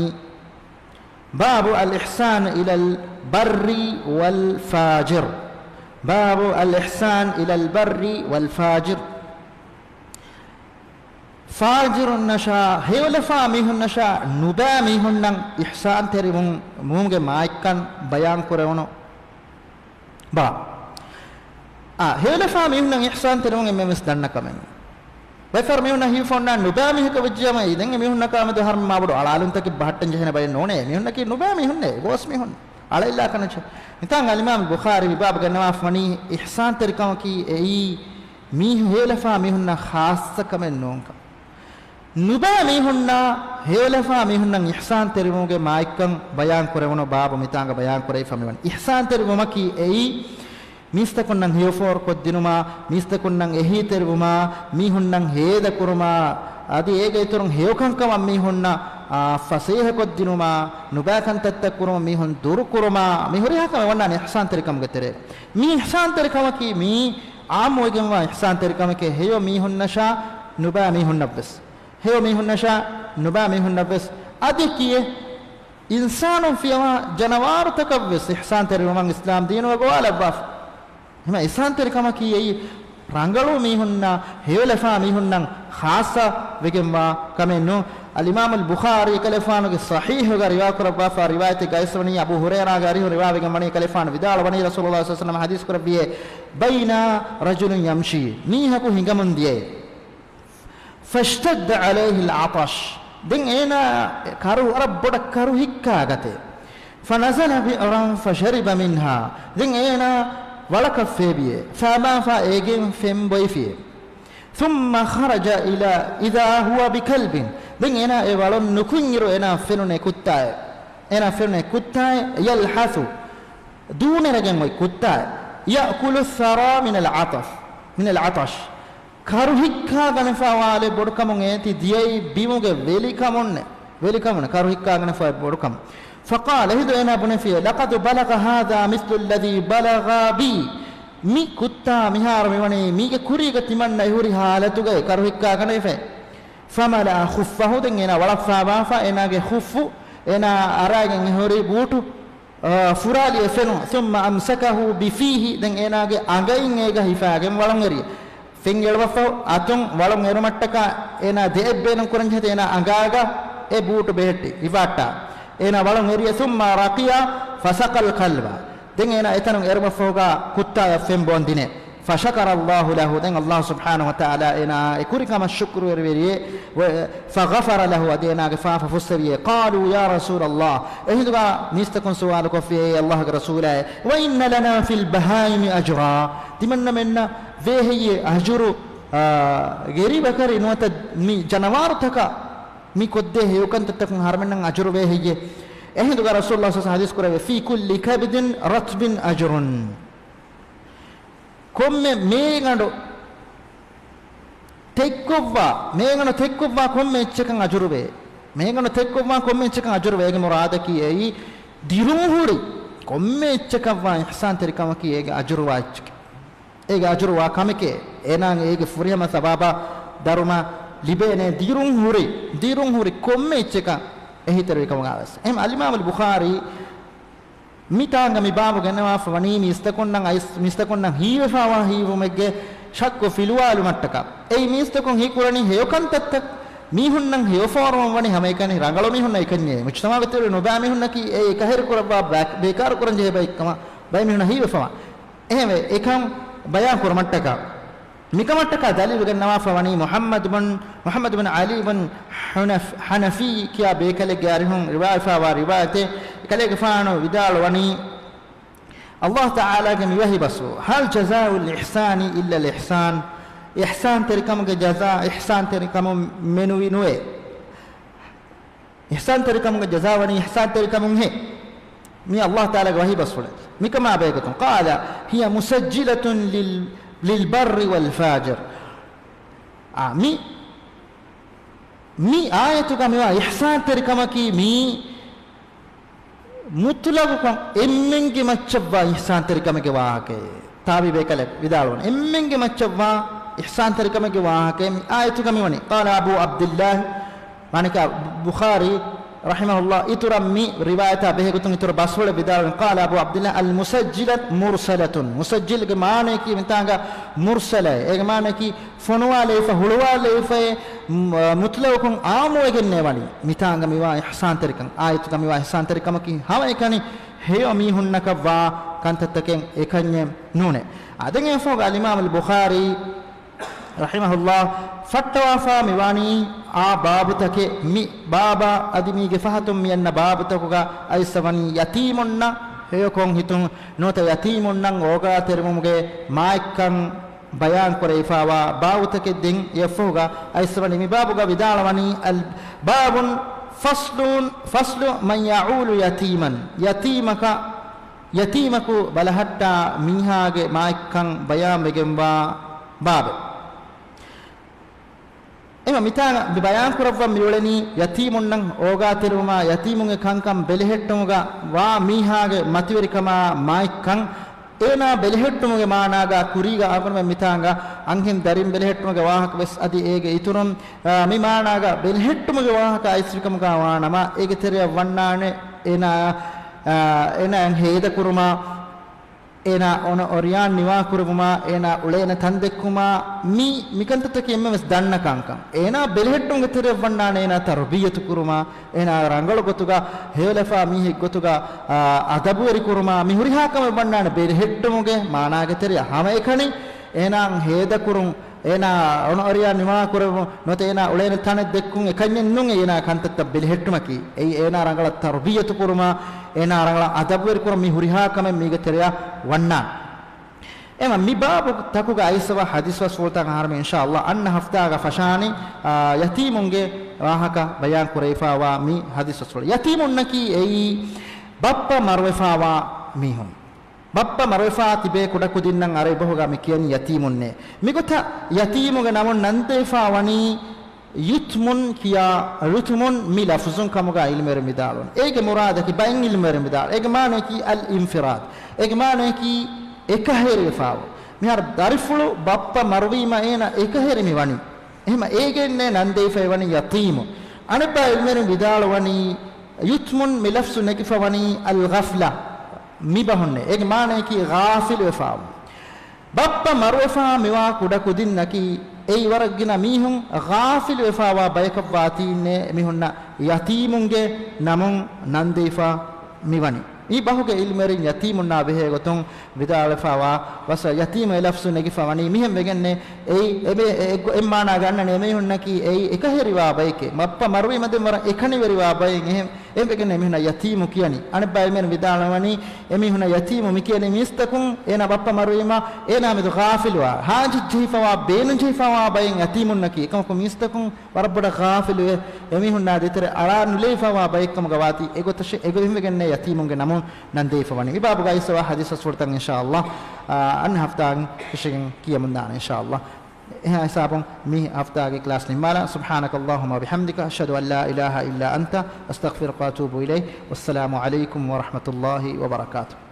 باب الإحسان إلى البر والفاجر. باب الإحسان إلى البر والفاجر. ފާޖިރުންނަށާ، ހެޔޮލަފާ މީހުންނަށާ، ނުބައި މީހުންނަށް އިޙްސާންތެރިވުން، މޫގެ މާތްކަން ބަޔާން ކުރެވުނު ބާ. އާ، ހެޔޮލަފާ މީހުންނަށް އިޙްސާންތެރިވުން އެންމެންވެސް ދަންނަ ކަމެއް. ވައިފަރު މީހުންނަށް ހީފަ އޮންނާ ނުބައި މީހަކަށް ވެއްޖިއްޔާމަ، ދެން އެ މީހުންނަކާ މެދު ހަރުމަ މާބޮޑު އަޅާލުންތަކެއް ބަހައްޓަން ޖެހޭނެ ބައެއް ނޫނޭ. މީހުންނަކީ ނުބައި މީހުންނޭ، ގޯސް މީހުން. އަޅައިލާ ކަންނެއްޗެއް. މިތާނގަ އަލްއިމާމު ބުޚާރީ މި ބާބު ގަންނަވާފަ ވަނީ އިޙްސާންތެރިކަމަކީ އެއީ މީހުން ހެޔޮލަފާ މީހުންނަށް ޚާއްޞަ ކަމެއް ނޫންކަން. ނުބައި މީހުންނާ ހެޔޮލަފާ މީހުންނަށް އިޙްސާންތެރިވުމުގެ މާތްކަން ބަޔާން ކުރެވުނު ބާބު މިތާނގަ ބަޔާން ކުރެވިފަ މިވަނީ. އިޙްސާންތެރިވުމަކީ އެއީ، މީސްތަކުންނަށް ހެޔޮފޯރުކޮށްދިނުމާ، މީސްތަކުންނަށް އެހީތެރިވުމާ، މީހުންނަށް ހޭދަކުރުމާ، އަދި އޭގެ އިތުރުން ހެޔޮކަންކަމަށް މީހުންނަށް، އާ، ފަސޭހަކޮށްދިނުމާ، ނުބައި ކަންތައްތައް ކުރުމަށް މީހުން ދުރުކުރުމާ، މި ހުރިހާ ކަމެއް ވަންނާނެ އިޙްސާންތެރިކަމުގެ ތެރޭ. މި އިޙްސާންތެރިކަމަކީ މީ އާއްމުވެގެންވާ އިޙްސާންތެރިކަމެކޭ. ހެޔޮ މީހުންނަށާ ނުބައި މީހުންނަށްވެސް. ހެޔޮ މީހުންނަށާ ނުބައި މީހުންނަށްވެސް. އަދި ކިޔޭ، އިންސާނުން ފިޔަވާ ޖަނަވާރުތަކަށްވެސް އިޙްސާންތެރިވުމަށް އިސްލާމް ދީނުގަ ގޮވާލައްވާފަ. ހަމަ އިޙްސާންތެރިކަމަކީ އެއީ ރަނގަޅު މީހުންނާ ހެޔޮލަފާ މީހުންނަށް ޚާއްޞަވެގެންވާ ކަމެއް ނޫން. އަލްއިމާމު އަލްބުޚާރީ އެކަލޭފާނުގެ ޞަޙީޙުގަ ރިވާކުރައްވާފާ ރިވާޔަތެއްގައި އިސްވަނީ އަބޫ ހުރައިރާގެ އަރިހުން ރިވާވެގެން ވަނީ އެކަލޭފާނު ވިދާޅުވަނީ ރަސޫލުﷲ ޞައްލަﷲ ޢަލައިހި ވަސައްލަމަ ޙަދީޘް ކުރެއްވިއޭ، بينا رجل يمشي، މީހަކު ހިނގަމުން ދިޔައޭ. فاشتد عليه العطش، ދެން އޭނާ ކަރު، ވަރަށް ބޮޑަށް ކަރު ހިއްކާގަތޭ. فنزل بئرا فشرب منها، ދެން އޭނާ ވަޅަކަށް ފޭބިއޭ. ފާބާފާ އޭގެން ފެން ބޮއެފިއޭ. ثم خرج إلى إذا هو بكلب، ދެން އޭނާ އެ ވަޅުން ނުކުތްއިރު އޭނާ ފެނުނޭ ކުއްތާއެއް. އޭނާ ފެނުނޭ ކުއްތާއެއް، يلهث، ދޫނެރަގެން އޮތް ކުއްތާއެއް، يأكل الثرى من العطش، من العطش، ކަރު ހިއްކާގަނެފަ ވާލެ ބޮޑުކަމުން އޭތި ދިޔައީ ބިމުގެ ވެލިކަމުންނެ، ވެލިކަމުން ކަރު ހިއްކާގަނެފަ ބޮޑުކަމުން. فقال، އެހިނދު އޭނާ ބުނެފިއޭ، لقد بلغ هذا مثل الذي بلغ بي، މި ކުއްތާ މިހާރު މިވަނީ މީގެ ކުރީގަ ތިމަންނަ އެހުރި ހާލަތުގައި ކަރު ހިއްކާގަނެފަ. فملأ خفه، ދެން އޭނާ ވަޅަށް ފާބާފަ އޭނާގެ ޚުއްފު އޭނާ އަރާގެން އެ ހުރި ބޫޓު، އާ، ފުރާލިއެއް ފެނުން. ثم أمسكه بفيه، ދެން އޭނާގެ އަނގައިން އޭގަ ހިފާގެން ވަޅުން އެރި. ފެން އެޅުވަފަ އަތުން ވަޅުން އެރުމަށްޓަކާ އޭނާ ދެއެއް ބޭނުން ކުރަން ޖެހޭތީ އޭނާ އަނގާގަ އެ ބޫޓު ބެހެއްޓި ހިފާއްޓާ. އޭނާ ވަޅުން އެރި. ثم رقي فسقى الكلب. ދެން އޭނާ އެތަނުން އެރުމަށްފަހުގަ ކުއްތާޔަށް ފެން ބޯން ދިނޭ. فشكر الله له، ދެން ﷲ ސުބްޙާނަހޫ ވަތަޢާލާ އޭނާ އެ ކުރި ކަމަށް ޝުކުރުވެރިވެރިއޭ. و، فغفر له، އަދި އޭނާގެ ފާފަ ފުއްސެވިއޭ. قالوا يا رسول الله، އެހިނދުގަ މީސްތަކުން ސުވާލުކޮށްފި، އޭ ﷲގެ ރަސޫލާއޭ، وإن لنا في البهائم أجرا، ތިމަންނަމެންނަށް ވޭ ހެއްޔޭ އަޖުރު، އާ، ގެރިބަކަރި ނުވަތަ މި ޖަނަވާރުތަކަށް މި ކޮށްދޭ ހެޔޮކަންތައްތަކުން އަހަރުމެންނަށް އަޖުރު ވޭ ހެއްޔޭ؟ އެހިނދުގަ ރަސޫލުﷲ ޞައްލަﷲު ޢަލައިހި ވަސައްލަމަ ޙަދީޘް ކުރެއްވި، في كل كبد رطب أجر. ކޮންމެ މޭގަނޑު ތެއްކޮށްވާ، މޭގަނޑު ތެއްކޮށްވާ ކޮންމެ އެއްޗަކަށް އަޖުރުވޭ. މޭގަނޑު ތެއްކޮށްވާ ކޮންމެ އެއްޗަކަށް އަޖުރުވޭ. އޭގެ މުރާދަކީ އެއީ، ދިރުން ހުރި ކޮންމެ އެއްޗަކަށްވާ އިޙްސާންތެރިކަމަކީ އޭގެ އަޖުރުވާ އެއްޗެކޭ. އޭގެ އަޖުރުވާ ކަމެކޭ. އޭނާ އޭގެ ފުރިހަމަ ސަބާބާ ދަރުމަ ލިބޭނެ ދިރުން ހުރި، ދިރުން ހުރި ކޮންމެ އެއްޗަކަށް އެހީތެރިވި ކަމުގަ ވެސް. އެހެން އަލްއިމާމުލް ބުޚާރީ މިތާނގަ މި ބާބު ގެންނަވާފަ ވަނީ މީސްތަކުންނަށް އައިސް، މީސްތަކުންނަށް ހީވެފާވާ ހީވުމެއްގެ ޝައްކު ފިލުވާލުމަށްޓަކާ. އެއީ މީސްތަކުން ހީކުރަނީ ހެޔޮކަންތައްތައް މީހުންނަށް ހެޔޮފޯރުވަން ވަނީ ހަމައެކަނި ރަނގަޅު މީހުންނަށް އެކަންޏޭ. މުޖްތަމަޢުގަ ތިބެ ނުބައި މީހުންނަކީ އެ އެކަހެރި ކުރައްވާ ބޭ-، ބޭކާރު ކުރަން ޖެހޭ ބައެއްކަމަށް ބައެއް މީހުންނަށް ހީވެފަވާ. އެހެންވެ، އެކަން ބަޔާން ކުރުމަށްޓަކާ، މިކަމަށްޓަކާ ދަލީލު ގެންނަވާފަ ވަނީ މުޙައްމަދު ބުން، މުޙައްމަދު ބުން ޢަލީ ބުން ޙުނަފް-، ޙަނަފީ ކިޔާ ބޭކަލެއްގެ އަރިހުން ރިވާޔަތްވާ ރިވާޔަތެއް. އެކަލޭގެފާނު ވިދާޅުވަނީ، ﷲ ތަޢާލާގެ މިވަހި ބަސްފުޅު، هل جزاء الإحسان إلا الإحسان؟ އިޙްސާންތެރިކަމުގެ ޖަޒާ އިޙްސާންތެރިކަމުން މެނުވި ނުވޭ. އިޙްސާންތެރިކަމުގެ ޖަޒާ ވަނީ އިޙްސާންތެރިކަމުންހޭ. މި ﷲ ތަޢާލާގެ ވަޙީ ބަސްފުޅެއް. މިކަމާ ބެހޭގޮތުން، قال هي مسجلة لل-، للبر والفاجر. އާ، މި، މި އާޔަތުގަ މިވާ އިޙްސާންތެރިކަމަކީ މީ މުޠްލަޤުކޮށް އެންމެންގެ މައްޗަށްވާ އިޙްސާންތެރިކަމެއްގެ ވާހަކައެއް. ތާބީ ބޭކަލެއް ވިދާޅުވަނީ، އެންމެންގެ މައްޗަށްވާ އިޙްސާންތެރިކަމެއްގެ ވާހަކައެއް މި އާޔަތުގަ މިވަނީ. قال أبو عبد الله، މާނައަކީ ބުޚާރީ ރަޙިމަހުﷲ އިތުރަށް މި ރިވާޔަތާ ބެހޭގޮތުން އިތުރަށް ބަސްފުޅެއް ވިދާޅުވަނީ، قال أبو عبد الله المسجلة مرسلة. މުސައްޖިލްގެ މާނަޔަކީ މިތާނގަ މުރްސަލައޭ. އޭގެ މާނަޔަކީ ފޮނުވާލައިފަ، ހުޅުވާލައިފައޭ، މު-، މުޠްލަޤުކޮށް ޢާއްމުވެގެންނޭ ވަނީ. މިތާނގަ މިވާ އިޙްސާންތެރިކަން، އާޔަތުގަ މިވާ އިޙްސާންތެރިކަމަކީ ހަމައެކަނި ހެޔޮ މީހުންނަކަށްވާ ކަންތައްތަކެއް އެކަންޏެއް ނޫނޭ. އާ، ދެން އެފަހުގަ އަލްއިމާމުލް ބުޚާރީ ރަޙިމަހުﷲ ފައްޓަވާފާ މިވަނީ އާ ބާބުތަކެއް. މި ބާބާ އަދި މީގެ ފަހަތުން މި އަންނަ ބާބުތަކުގަ އައިސްފަ ވަނީ ޔަތީމުންނަށް ހެޔޮކޮށް ހިތުން ނުވަތަ ޔަތީމުންނަށް އޯގާތެރިވުމުގެ މާތްކަން ބަޔާންކުރެވިފާވާ ބާބުތަކެއް. ދެން އެއަށްފަހުގަ އައިސްފަ ވަނީ މި ބާބުގަ ވިދާޅުވަނީ އަލް، باب، فصل، فصل من يعول يتيما، ޔަތީމަކަށް، ޔަތީމަކު ބަލަހައްޓާ މީހާގެ މާތްކަން ބަޔާންވެގެންވާ ބާބެއް. އެމަ މިތާނގަ މި ބަޔާންކުރައްވަން މިއުޅެނީ ޔަތީމުންނަށް އޯގާތެރިވުމާ، ޔަތީމުންގެ ކަންކަން ބެލެހެއްޓުމުގަ ވާ މީހާގެ މަތިވެރިކަމާ މާތްކަން. އޭނާ ބެލެހެއްޓުމުގެ މާނާގަ ކުރީގަ އަޅުގަނޑުމެން މިތާނގަ އަންހެން ދަރިން ބެލެހެއްޓުމުގެ ވާހަކަ ވެސް އަދި އޭގެ އިތުރުން، އާ، މި މާނާގަ ބެލެހެއްޓުމުގެ ވާހަކަ އައިސްފިކަމުގަ ވާނަމަ، އޭގެ ތެރެއަށް ވަންނާނެ އޭނާ، އާ، އޭނާއަށް ހޭދަކުރުމާ، އޭނާ އޮނަ އޮރިޔާން ނިވާކުރެވުމާ، އޭނާ އުޅޭނެ ތަން ދެއްކުމާ، މި، މިކަންތައްތަކީ އެންމެންވެސް ދަންނަ ކަންކަން. އޭނާ ބެލެހެއްޓުމުގެ ތެރެއަށް ވަންނާނެ އޭނާ ތަރުބިއްޔަތު ކުރުމާ، އޭނާ ރަނގަޅު ގޮތުގަ ހެޔޮލަފާ މީހެއް ގޮތުގަ، އާ، އަދަބުވެރި ކުރުމާ، މި ހުރިހާ ކަމެއް ވަންނާނެ ބެލެހެއްޓުމުގެ މާނާގެ ތެރެއަށް. ހަމައެކަނި އޭނާއަށް ހޭދަކުރުން، އޭނާ އޮނަ އޮރިޔާން ނިވާކުރެވުން، ނުވަތަ އޭނާ އުޅޭނެ ތަނެއް ދެއްކުން އެކަންޏެއް ނޫން އޭނާ ކަންތައްތައް ބެލެހެއްޓުމަކީ. އެއީ އޭނާ ރަނގަޅަށް ތަރުބިއްޔަތު ކުރުމާ، އޭނާ ރަނގަޅަށް އަދަބުވެރި ކުރުން މި ހުރިހާ ކަމެއް މީގެ ތެރެއަށް ވަންނާނެ. އެމަ މި ބާބު ތަކުގަ އައިސްފަވާ ޙަދީޘް ބަސްފުޅުތައް އަހަރުމެން އިންޝާﷲ އަންނަ ހަފްތާގަ ފަށާނީ، އާ، ޔަތީމުންގެ ވާހަކަ ބަޔާން ކުރެވިފާވާ މި ޙަދީޘް ބަސްފުޅު. ޔަތީމުންނަކީ އެއީ ބައްޕަ މަރުވެފާވާ މީހުން. ބައްޕަ މަރުވެފާ ތިބޭ ކުޑަކުދިންނަށް ޢަރަބި ބަހުގަ މި ކިޔަނީ ޔަތީމުންނޭ. މިގޮތަށް ޔަތީމުގެ ނަމުން ނަންދެވިފާ ވަނީ ޔުތްމުން ކިޔާ، ޔުތްމުން މި ލަފުޒުން ކަމުގަ ޢިލްމުވެރިން ވިދާޅުވަނީ. އޭގެ މުރާދަކީ، ބައެއް ޢިލްމުވެރިން ވިދާޅު، އޭގެ މާނަޔަކީ އަލް އިންފިރާދު. އޭގެ މާނަޔަކީ އެކަހެރިވެފާވުން. މިހާރު ދަރިފުޅު ބައްޕަ މަރުވީމަ އޭނަ އެކަހެރި މި ވަނީ. އެހެމަ އޭގެންނޭ ނަންދެވިފައި ވަނީ ޔަތީމު. އަނެއްބައި ޢިލްމުވެރިން ވިދާޅުވަނީ، ޔަތީމުން މި ލަފްޒު ނެގިފަ ވަނީ އަލްޣަފްލަ، މި ބަހުންނޭ. އޭގެ މާނަޔަކީ ޣާފިލުވެފާވުން. ބައްޕަ މަރުވެފާ މިވާ ކުޑަކުދިންނަކީ، އެއީ ވަރަށް ގިނަ މީހުން ޣާފިލުވެފާވާ ބަޔަކަށްވާތީންނޭ، އެމީހުންނަށް ޔަތީމުންގެ ނަމުން ނަންދީފަ މިވަނީ. މި ބަހުގެ އިލްމުވެރިން ޔަތީމުންނާ ބެހޭ ގޮތުން ވިދާޅުވެފާވާ ވަސް، ޔަތީމު އެ ލަފްޒު ނެގިފަ ވަނީ މިހެން ވެގެންނޭ. އެއީ އެ، އެ، އެ، އެ މާނާގަ އަންނަނީ އެމީހުންނަކީ އެއީ އެކަހެރިވާ ބައެކޭ. ބައްޕަ މަރުވީމަ ދެން ވަރަށް އެކަނިވެރިވާ ބައެއް. އެހެން، އެހެން ވެގެން އެމީހުންނަށް ޔަތީމު ކިޔަނީ. އަނެއްބައި މި ވިދާޅުވަނީ އެމީހުންނަށް ޔަތީމު މި ކިޔަނީ މީސްތަކުން އޭނާ ބައްޕަ މަރުވީމަ އޭނާ މެދު ޣާފިލުވާ، ހާޖަތް ޖެހިފަވާ، ބޭނުން ޖެހިފަވާ ބައެއް ޔަތީމުންނަކީ. އެކަމަކު މީސްތަކުން ވަރަށް ބޮޑަށް ޣާފިލުވެ، އެމީހުންނާ ދޭތެރޭ އަޅާ ނުލެވިފަވާ ބައެއްކަމުގަ ވާތީ، އެގޮތަށް އެގޮތް އެހެން ވެގެންނޭ ޔަތީމުންގެ ނަމުން ނަން ދެވިފަ ވަނީ. މި ބާބުގައި އިސްވާ ޙަދީޘް ވަސް ފުރަތަމަ އިންޝާﷲ، އާ، އަންނަ ހަފްތާއިން ފެށިގެން ކިޔަމުންދާނެ އިންޝާﷲ. އެހާ ހިސާބުން މި ހަފްތާގެ ކްލާސް ނިންމާލާ. سبحانك اللهم وبحمدك، أشهد أن لا إله إلا أنت، أستغفرك وأتوب إليك. والسلام عليكم ورحمة الله وبركاته.